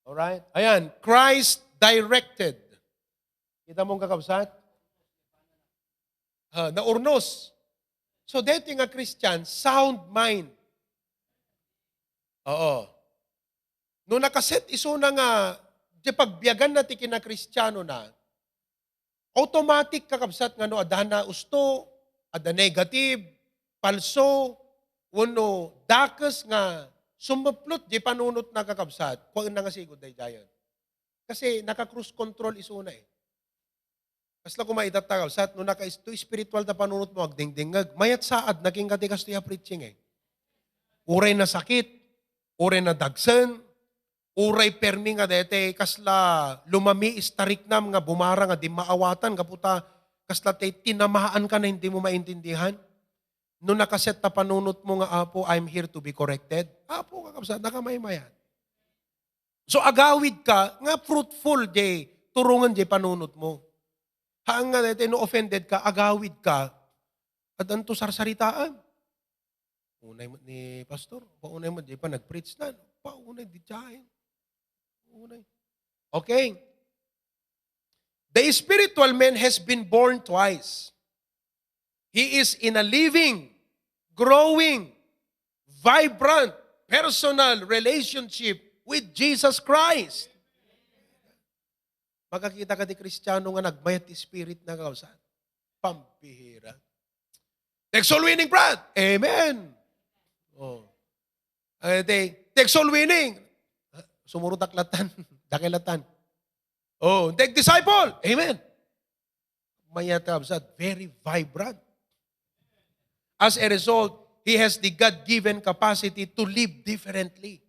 Alright? Ayan, Christ directed. Kita mo ang kakabsat? Ha, naurnos. So, daytoy nga Christian, sound mind. Oo. No nakaset isuna nga, di pagbiagan na ti kinakristiano na, automatic, kakabsat, nga no adda na usto, adda negative, palso, wenno dakes nga sumupplot di panunot na, kakabsat, kuan na nga sigud daydiayen. Kasi naka-cruise control isuna eh. Kasla koma itatta, kabsat, no naka-, to spiritual ta panunot mo, agdingdingngeg, mayat saad na kenka ti kastoy a preaching eh. Uray nasakit, uray nadagsen, uray permi nga daytoy kasla lumami istariknam nga bumara nga di maawatan gapu ta kasla tay tinamaanka na hindi mo maintindihan. No nakaset ta panunot mo nga, "Apo, I'm here to be corrected." Apo, kakabsat, nakamaymayat. So, agawid ka nga fruitful jay turongen jay panunot mo. Haan nga daytoy, no offended ka, agawid ka, addanto sarsaritaan. Unay met ni pastor, paunay met jay panag-preach na, paunay di tiyaen. Unay. Okay. The spiritual man has been born twice. He is in a living, growing, vibrant, personal relationship with Jesus Christ. Makakita ka ti Kristiano nga nagmayat ti spirit na, kausan. Pambihira. Take soul winning, Brad. Amen. Oh. Ay, take, take soul winning. Sumurotak latan. Dakay latan. Oh, take disciple. Amen. Mayat, kabsat, very vibrant. As a result, he has the God-given capacity to live differently.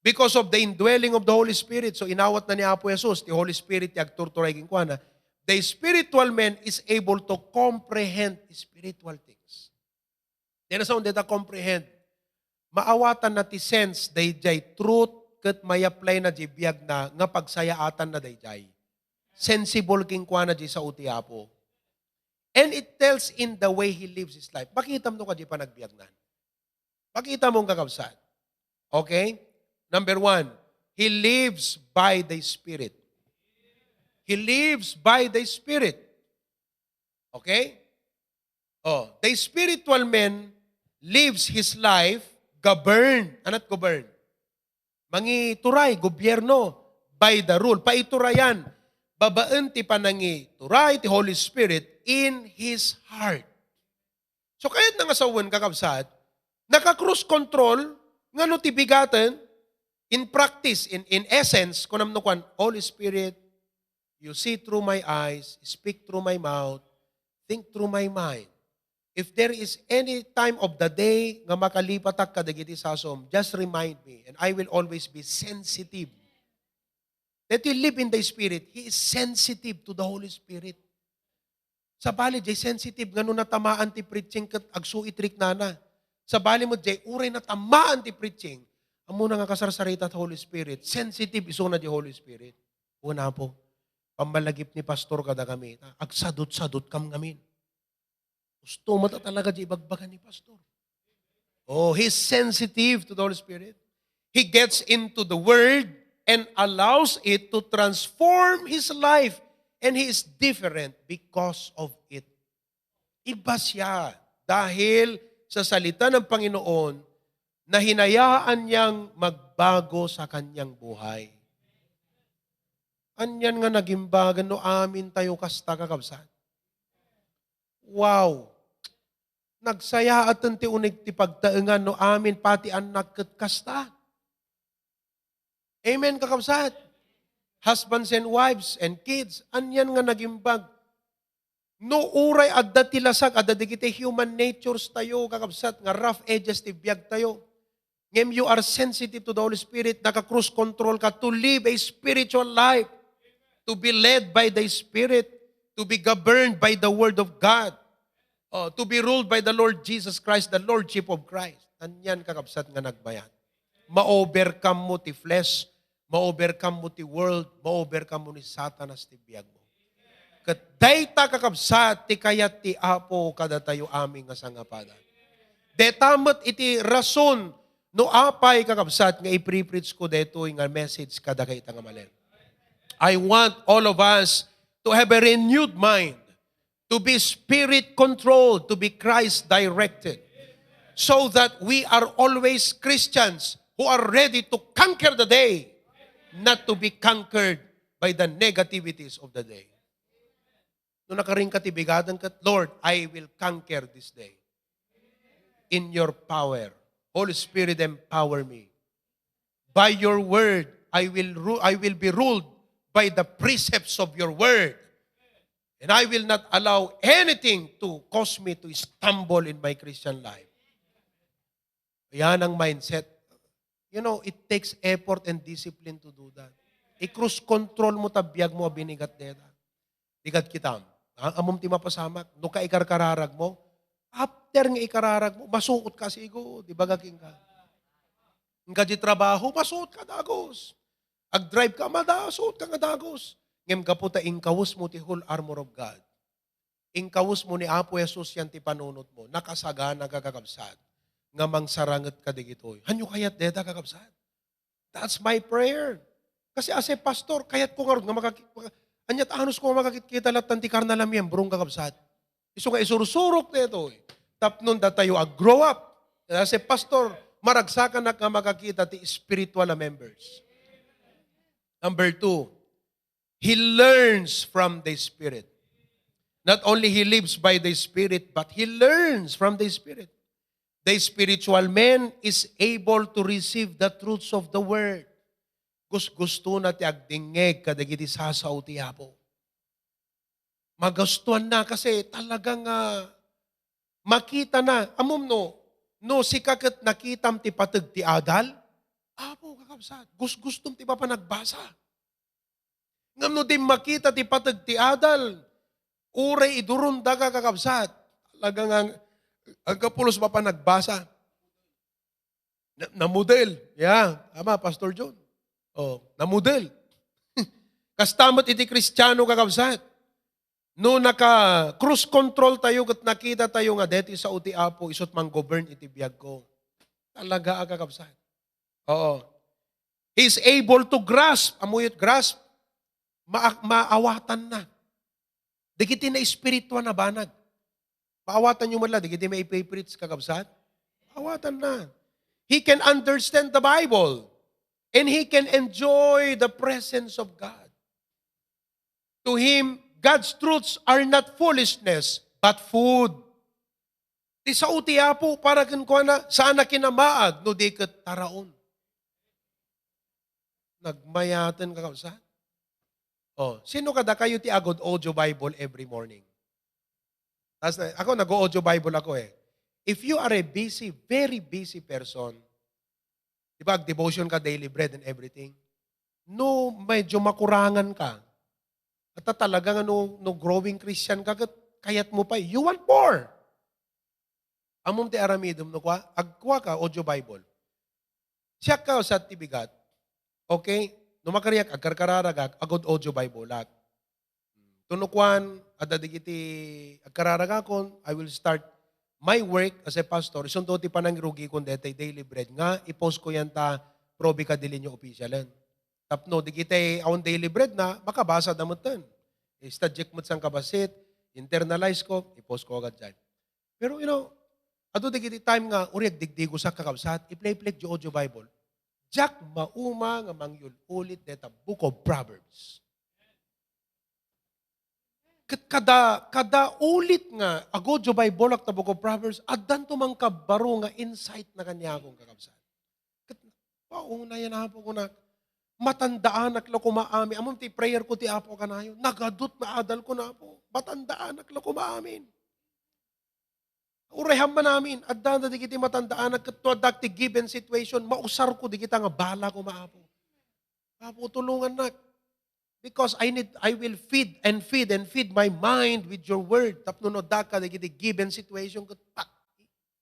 Because of the indwelling of the Holy Spirit. So, inawat na ni Apo Jesus, ti Holy Spirit, ti agturturay kenkuana. The spiritual man is able to comprehend spiritual things. Dayta sa, dayta comprehend. Maawatan na ti sense, dayjay truth, ket may-apply na di biag na nga pagsayaatan na dayjay. Sensible kenkuana di sao ti Apo. And it tells in the way he lives his life. Makitam no kadi panagbiagnan. Pakita mo ang kakabsat. Okay? Number one, he lives by the Spirit. He lives by the Spirit. Okay? Oh, the spiritual man lives his life governed. Anat governed? Mangituray, gobyerno, by the rule. Paiturayan. Babaen ti panangituray ti Holy Spirit in his heart. So, kayat na nga sawen, kakabsat, naka-cruise control, nga no ti bigaten, in practice, in, in essence, kunam no kuan, "Holy Spirit, you see through my eyes, speak through my mouth, think through my mind. If there is any time of the day nga makalipatak kadagiti sasom, just remind me, and I will always be sensitive." That you live in the Spirit, he is sensitive to the Holy Spirit. Sabali, jay sensitive nga no natamaan ti preaching ket agsuit riknana. Sabali met diay, uray natamaan ti preaching, ammona nga kasarsarita ti Holy Spirit, sensitive isuna ti Holy Spirit. Wen, Apo, pammalagip ni pastor kadakami, agsadut-sadutkam ngamin. Gusto mo ta talaga di ibagbaga ni pastor. Oh, he's sensitive to the Holy Spirit. He gets into the word and allows it to transform his life, and he is different because of it. Iba siya dahil sa salita ng Panginoon na hinayaan niyang magbago sa kanyang buhay. Anian nga nagimbagan no amin tayo kasta, kakabsat. Wow! Nagsayaaten ti uneg ti pagtaengan no amin pati annak ket kasta. Amen, kakabsat? Husbands and wives and kids, anian nga nagimbag. No uray adda ti lasag, adda dagiti human natures tayo, kakabsat, nga rough edges ti biag tayo. Ngem you are sensitive to the Holy Spirit, naka-cruise control ka to live a spiritual life, to be led by the Spirit, to be governed by the Word of God, oh, to be ruled by the Lord Jesus Christ, the Lordship of Christ. Anian, kakabsat, nga nagbayat. Ma-overcome mo ti flesh, ma-overcome mo ti world, ma-overcome mo ni Satanas ti biag mo. Ket dayta, kakabsat, ti kayat ti Apo kadatayo amin nga sangapadan. Deta met iti rason no apay, kakabsat, nga ipre-preach ko daytoy nga message kadagita nga malen. I want all of us to have a renewed mind, to be spirit-controlled, to be Christ-directed, so that we are always Christians who are ready to conquer the day, not to be conquered by the negativities of the day. No nakarinka ti bigaden ket, "Lord, I will conquer this day in your power. Holy Spirit, empower me. By your word, I will ru-, I will be ruled by the precepts of your word. And I will not allow anything to cause me to stumble in my Christian life." Yan ang mindset. You know, it takes effort and discipline to do that. I-cruise control mo ta biag mo a binigat deta. Digat kitam. Ha? Ammom ti mapasamak. No kaikarkararag mo, after nga ikararag mo, masuot ka sigo, di ba, gaking ka? Nga di trabaho, masuot ka dagus. Ag-drive ka, mada-, suot ka nga dagus. Ngem gapu ta inkawes mo ti whole armor of God. Inkawes mo ni Apo Jesus yan ti panunot mo. Nakasagana ka, kakabsat, nga mangsaranget ka digitoy. Hanyo kayat deta, kakabsat? That's my prayer. Kasi as a pastor, kayat ko ngarud nga makaki-, maka-, anya ta anus ko nga makakitkita latta ti karnal a miembro, kakabsat. Isu nga isursurok detoy. Tapno datayo a grow up. As a pastor, maragsakanak nga makakita ti spiritual a members. Number two, he learns from the Spirit. Not only he lives by the Spirit, but he learns from the Spirit. The spiritual man is able to receive the truths of the word. Gusgustona ti agdingngeg kadagiti sasao ti Apo. Magustuanna kasi talagang, ah, makitana. Ammom no, no sika ket nakitam ti pateg ti adal, Apo, kakabsat, gusgustom ti mapanagbasa. Ngem no di makita ti pateg ti adal, uray iduronda ka, kakabsat, talagang ang, ang kapulos mapanagbasa. Na-, namudel. Yeah. Tama, Pastor John. Oh, namudel. Kasta met iti Kristiano, kakabsat. No naka-cruise control tayo ket nakita tayo nga deti sao ti Apo, isut' manggovern iti biag ko. Talaga a, kakabsat. Oo. He's able to grasp. Ammoyo ti grasp? Ma-, maawatanna. Dagiti naespirituan a banag. Maawatanyo met la, dagiti maipe-preach, kakabsat? Maawatanna. He can understand the Bible. And he can enjoy the presence of God. To him, God's truths are not foolishness, but food. Ti sao ti Apo para kenkuana, saan a kinamaag no di ket taraon. Nagmayaten, kakabsat. Oh, sino kadakayo ti ag-audio Bible every morning? Tas na, ako, nag-audio Bible ako eh. If you are a busy, very busy person, di ba, devotion ka, daily bread and everything, no, medyo makurangan ka, at talaga nga no, no growing Christian ka, ket kayat mo pa, you want more. Ammom ti aramidem no kua? Agkuaka audio Bible. Siak, kakabsat, ti bigat. Okay? No makariak, agkarkararagak, agod audio Bible ak. Tuno kuan, adda dagiti agkararagakon, I will start my work as a pastor. Isunto ti panangirugikon daytoy daily bread nga i-post ko yan ta probe ka dili nyo officialen. Tapno, dagiti awan daily bread na, makabasa da metten. I-subject met sang kabasit, internalize ko, i-post ko agad dyan. Pero, you know, adu dagiti time nga uri agdigdigosak, kakabsat, i-play-play di audio Bible. Diak mauma nga mangyul-ulit deta Book of Proverbs. Ket kada, kada ulit nga ag-audio Bible ak ta Book of Proverbs, addanto man kabbaro nga insight na kaniakon, kakabsat. Ket paunayan, Apo, kunak, matandaanak la koma amin. Ammom ti prayer ko ti Apo kanayon. Nagadut nga adal ko na, Apo. Matandaanak la koma amin. Uray man amin, adda na dagiti matandaanak ket no addak ti given situation, mausar ko dagita nga bala koma, Apo. Apo, tulongannak. Because I need, I will feed and feed and feed my mind with your word. Tapno no adda ka dagiti given situation, ket pak,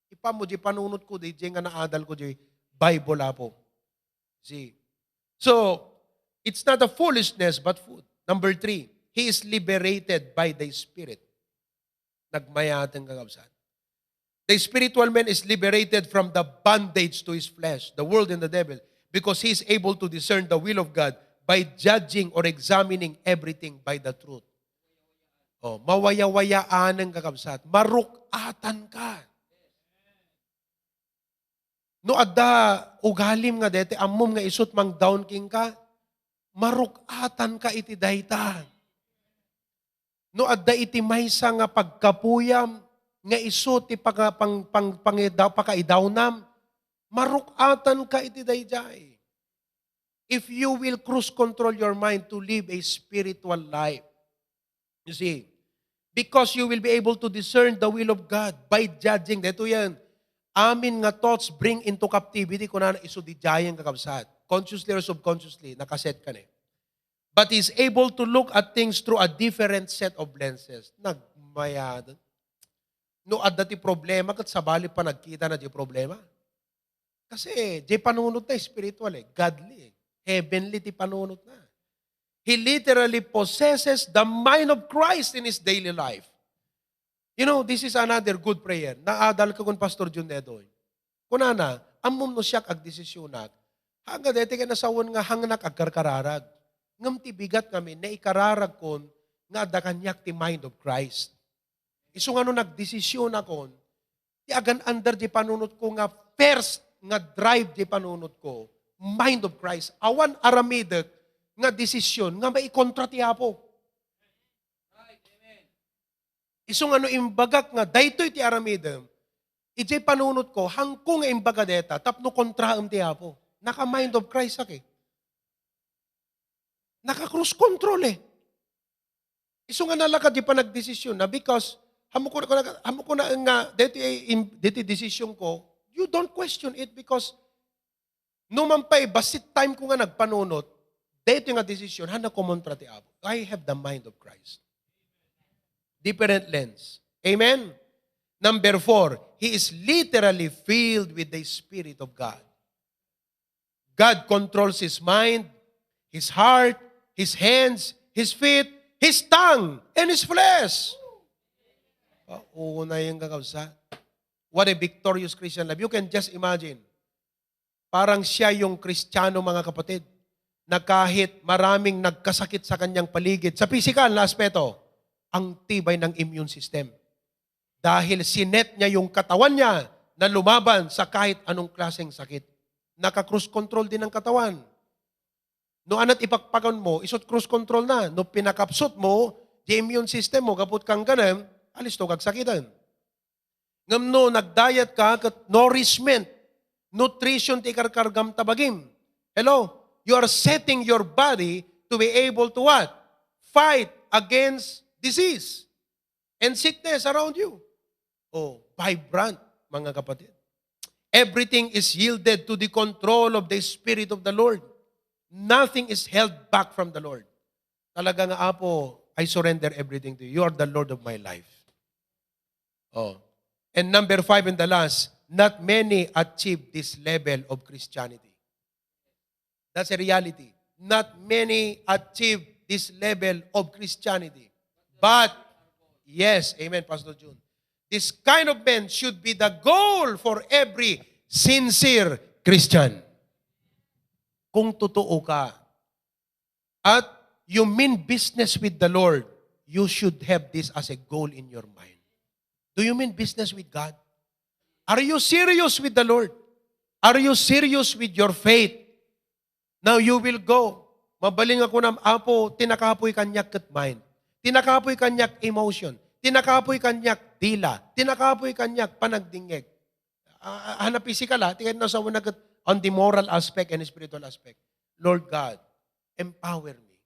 ipammo di panunot ko, di, di nga naadal ko di Bible, Apo. See? So, it's not a foolishness, but food. Number three, he is liberated by the Spirit. Nagmayaten, kakabsat. The spiritual man is liberated from the bondage to his flesh, the world, and the devil, because he is able to discern the will of God by judging or examining everything by the truth. Oh, mawayawayaanen, kakabsat. Maruk-atan ka. No adda ugalim nga daytoy, ammom nga isut mang down kenka, maruk-atan ka iti dayta. No adda iti maysa nga pagkapuyam nga isu ti paka-, pang-, pang-, pangidaw-, pakaidawnam, maruk-atan ka iti daydiay. If you will cruise control your mind to live a spiritual life, you see, because you will be able to discern the will of God by judging. Daytoy yan. Amin nga thoughts bring into captivity, kunana, isu daydiayen, kakabsat. Consciously or subconsciously, nakaset ka na eh. But he's able to look at things through a different set of lenses. Nagmayat. No adda ti problema, ket sabali pa nagkita na ti problema. Kasi, di panunot na spiritual eh, godly eh. Heavenly ti panunot na. He literally possesses the mind of Christ in his daily life. You know, this is another good prayer. Naadal ka kun Pastor Jun Edoy. Kunana, ammom no siak agdesisyonak. Hangga daytoy ket nasawen nga hangnak agkarkararag. Ngem ti bigat ngamin, naikararag kon nga adda kaniak ti mind of Christ. Isu nga no nagdesisyon akon, ti agan-andar di panunot ko nga first nga drive di panunot ko, mind of Christ. Awan aramidek nga desisyon nga maikontra ti Apo. Isu nga no imbagak nga daytoy ti aramidem, idiay panunot ko, hangko nga imbaga deta, tapno kontraem ti Apo. Naka-mind of Christ ak eh. Naka-cruise control eh. Isu nga nalaka di panagdesisyon na because, hamo ko na, hamo ko na nga, daytoy, in, daytoy desisyon ko, you don't question it because no man pay, bassit time ko nga nagpanunot, daytoy nga desisyon, handa kumontra ti Apo. I have the mind of Christ. Different lens. Amen? Number four, he is literally filled with the Spirit of God. God controls his mind, his heart, his hands, his feet, his tongue, and his flesh. Ah, oo na yung kakabsat. What a victorious Christian life. You can just imagine. Parang siya yung Kristiyano, mga kapatid, na kahit maraming nagkasakit sa kanyang paligid, sa pisikal na aspeto, ang tibay ng immune system. Dahil sinet niya yung katawan niya na lumaban sa kahit anong klaseng sakit. Naka-cruise control din ang katawan. No anat ipakpakan mo, isut cruise control na. No pinakapsut mo, di immune system mo, gaput kang ganem, alisto kag sakitan. Ngem no nagdayat ka ket nourishment, nutrition ti ikarkargam ta bagim. Hello? You are setting your body to be able to what? Fight against disease and sickness around you. Oh, vibrant, mga kapatid. Everything is yielded to the control of the Spirit of the Lord. Nothing is held back from the Lord. Talaga nga, Apo, I surrender everything to you. You are the Lord of my life. Oh. And number five and the last, not many achieve this level of Christianity. That's a reality. Not many achieve this level of Christianity. But, yes, amen, Pastor Jun. This kind of men should be the goal for every sincere Christian. Kung totoo ka at you mean business with the Lord, you should have this as a goal in your mind. Do you mean business with God? Are you serious with the Lord? Are you serious with your faith? Now you will go. Mabalin nga kunam, "Apo, tinakapoy kaniak ket mind. Tinakapoy kaniak emotion. Tinakapoy kaniak dila. Tinakapoy kaniak panagdingngeg." Ah, ah, han a physical, ah, ti kayatna sawen ket on the moral aspect and spiritual aspect. Lord God, empower me.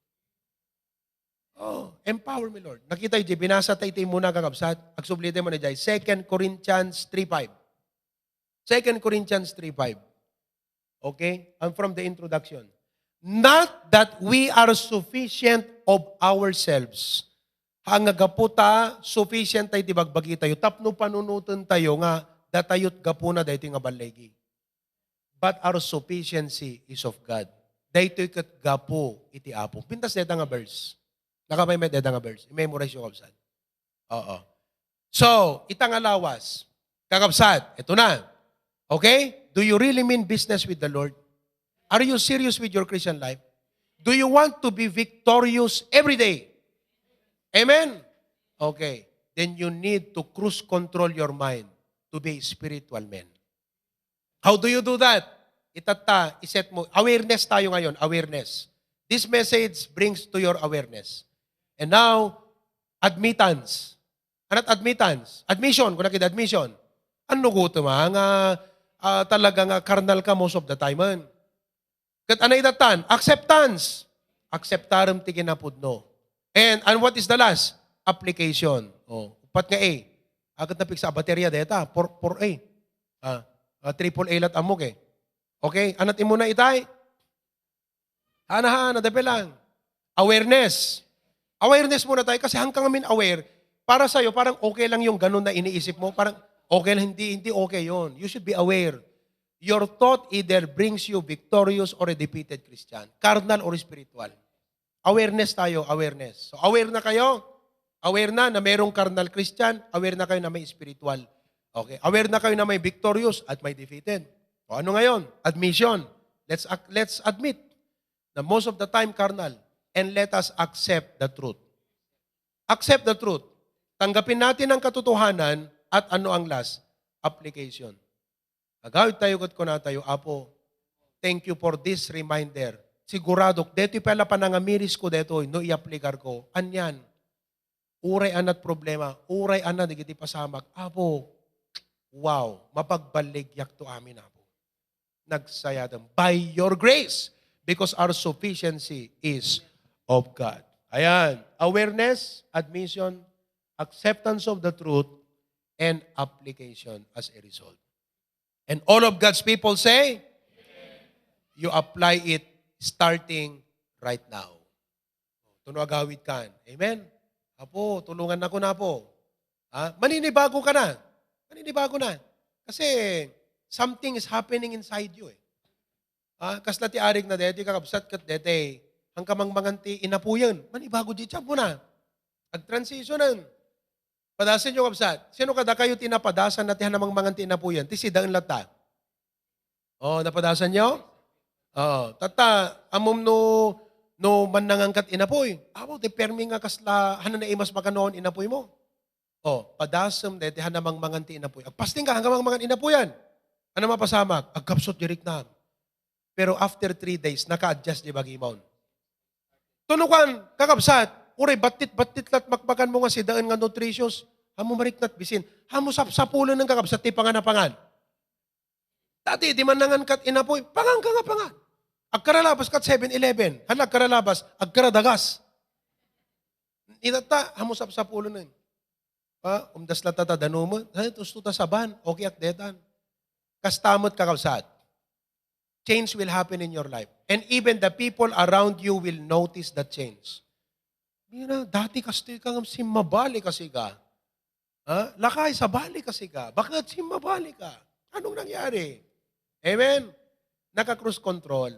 Oh, empower me, Lord. Nakita iti binasa ta iti muna, kakabsat. Agsubli tayo muna jay. Second Corinthians three five. Second Corinthians three five. Okay? I'm from the introduction. Not that we are sufficient of ourselves. Ha nga gapu ta, sufficient tayo ti bagbagi tayo. Tapno panunoten tayo nga datayot gapuna daytoy nga balligi. But our sufficiency is of God. Daytoy ket gapu iti Apo. Pintas dayta nga verse. Nakapay met dayta nga verse. I-memorize yo, kabsat. Oo. So, ita nga lawas. Kakabsat, ito na. Okay? Do you really mean business with the Lord? Are you serious with your Christian life? Do you want to be victorious every day? Amen? Okay. Then you need to cruise control your mind to be a spiritual man. How do you do that? Itatta, iset mo. Awareness tayo ngayon, awareness. This message brings to your awareness. And now, admittance. Anat admittance? Admission, kung nakita admission. Ano gusto ma nga ah, talaga nga carnal ka most of the time, man? Ket ano itatan? Acceptance. Acceptarem ti kinapudno. And, and what is the last? Application. Oh, upat nga A. Agad na piksa a baterya deta. Four, four A. Ah, ah, triple A lat amok eh. Okay? Anat imuna itay? Hana, hana, dape lang. Awareness. Awareness muna tayo kasi hanggang amin aware, para sa'yo, parang okay lang yung ganun na iniisip mo. Parang okay lang, hindi, hindi okay yon. You should be aware. Your thought either brings you victorious or a defeated Christian. Carnal or spiritual. Awareness tayo, awareness. So, aware na kayo? Aware na na merong carnal Christian? Aware na kayo na may spiritual? Okay. Aware na kayo na may victorious at may defeated? O ano ngayon? Admission. Let's ac- let's admit na most of the time carnal, and let us accept the truth. Accept the truth. Tanggapin natin ang katotohanan at ano ang last? Application. Agawid tayo ket kuna tayo, "Apo, thank you for this reminder." Siguradok, detoy pay la panangamiris ko detoy, no, iaplikar ko. Anian, uray anat problema, uray anat dagiti pasamak, Apo, wow, mapagballigiak to amin, Apo. Nagsayadem by your grace, because our sufficiency is of God. Ayan, awareness, admission, acceptance of the truth, and application as a result. And all of God's people say, you apply it starting right now. Tuno agawid kan. Amen? Apo, tulungan ako na po. Ha? Maninibago ka na. Maninibago na. Kasi something is happening inside you eh. Ha? Kasla ti arig na deti, kakabsat ket deti. Ang kamangmangan ti inapuyan. Manibago di tiyan mo na. Ag-transitionan. Padasen yo, kabsat. Sino kadakayo ti napadasan na ti hanamangmangan ti inapuyan? Ti sidaen latta. Oh, napadasan yo? Oh, tatta, amom no, no mannangan kat inapuy. Apo, ti permi nga kasla, hana na imas makanon inapuy mo. Oh, padasem deti hanamangmangan ti inapuy. Agpasting ka, hanamangmangan inapuyan. Ano mapasamak? Agkapsut direk na. Pero after three days, naka-adjust di bagimon. Tunukan, kakabsat, uray battit-battit lat makmakan mo nga sidaen nga nutritious, amo mariknat bisin, amo sapsapulen ng kakabsat ti panganapangan. Dati, di man nangan kat inapoy, pangan ka nga pangan. Agkaralabas kat seven eleven, han agkaralabas, agkaradagas. Itatta, amo sapsapulen ng. Pa, umdas la ta ta danumen. Ay, tusto ta saban. Okay, akdetan. Kastamot kakabsat. Change will happen in your life. And even the people around you will notice that change. Mira, dati kastoy ka ngam simmabali kasi ka. Ha? Lakay, sabali ka sika. Bakit? Simmabali ka. Anong nangyari? Amen? Naka-cruise control.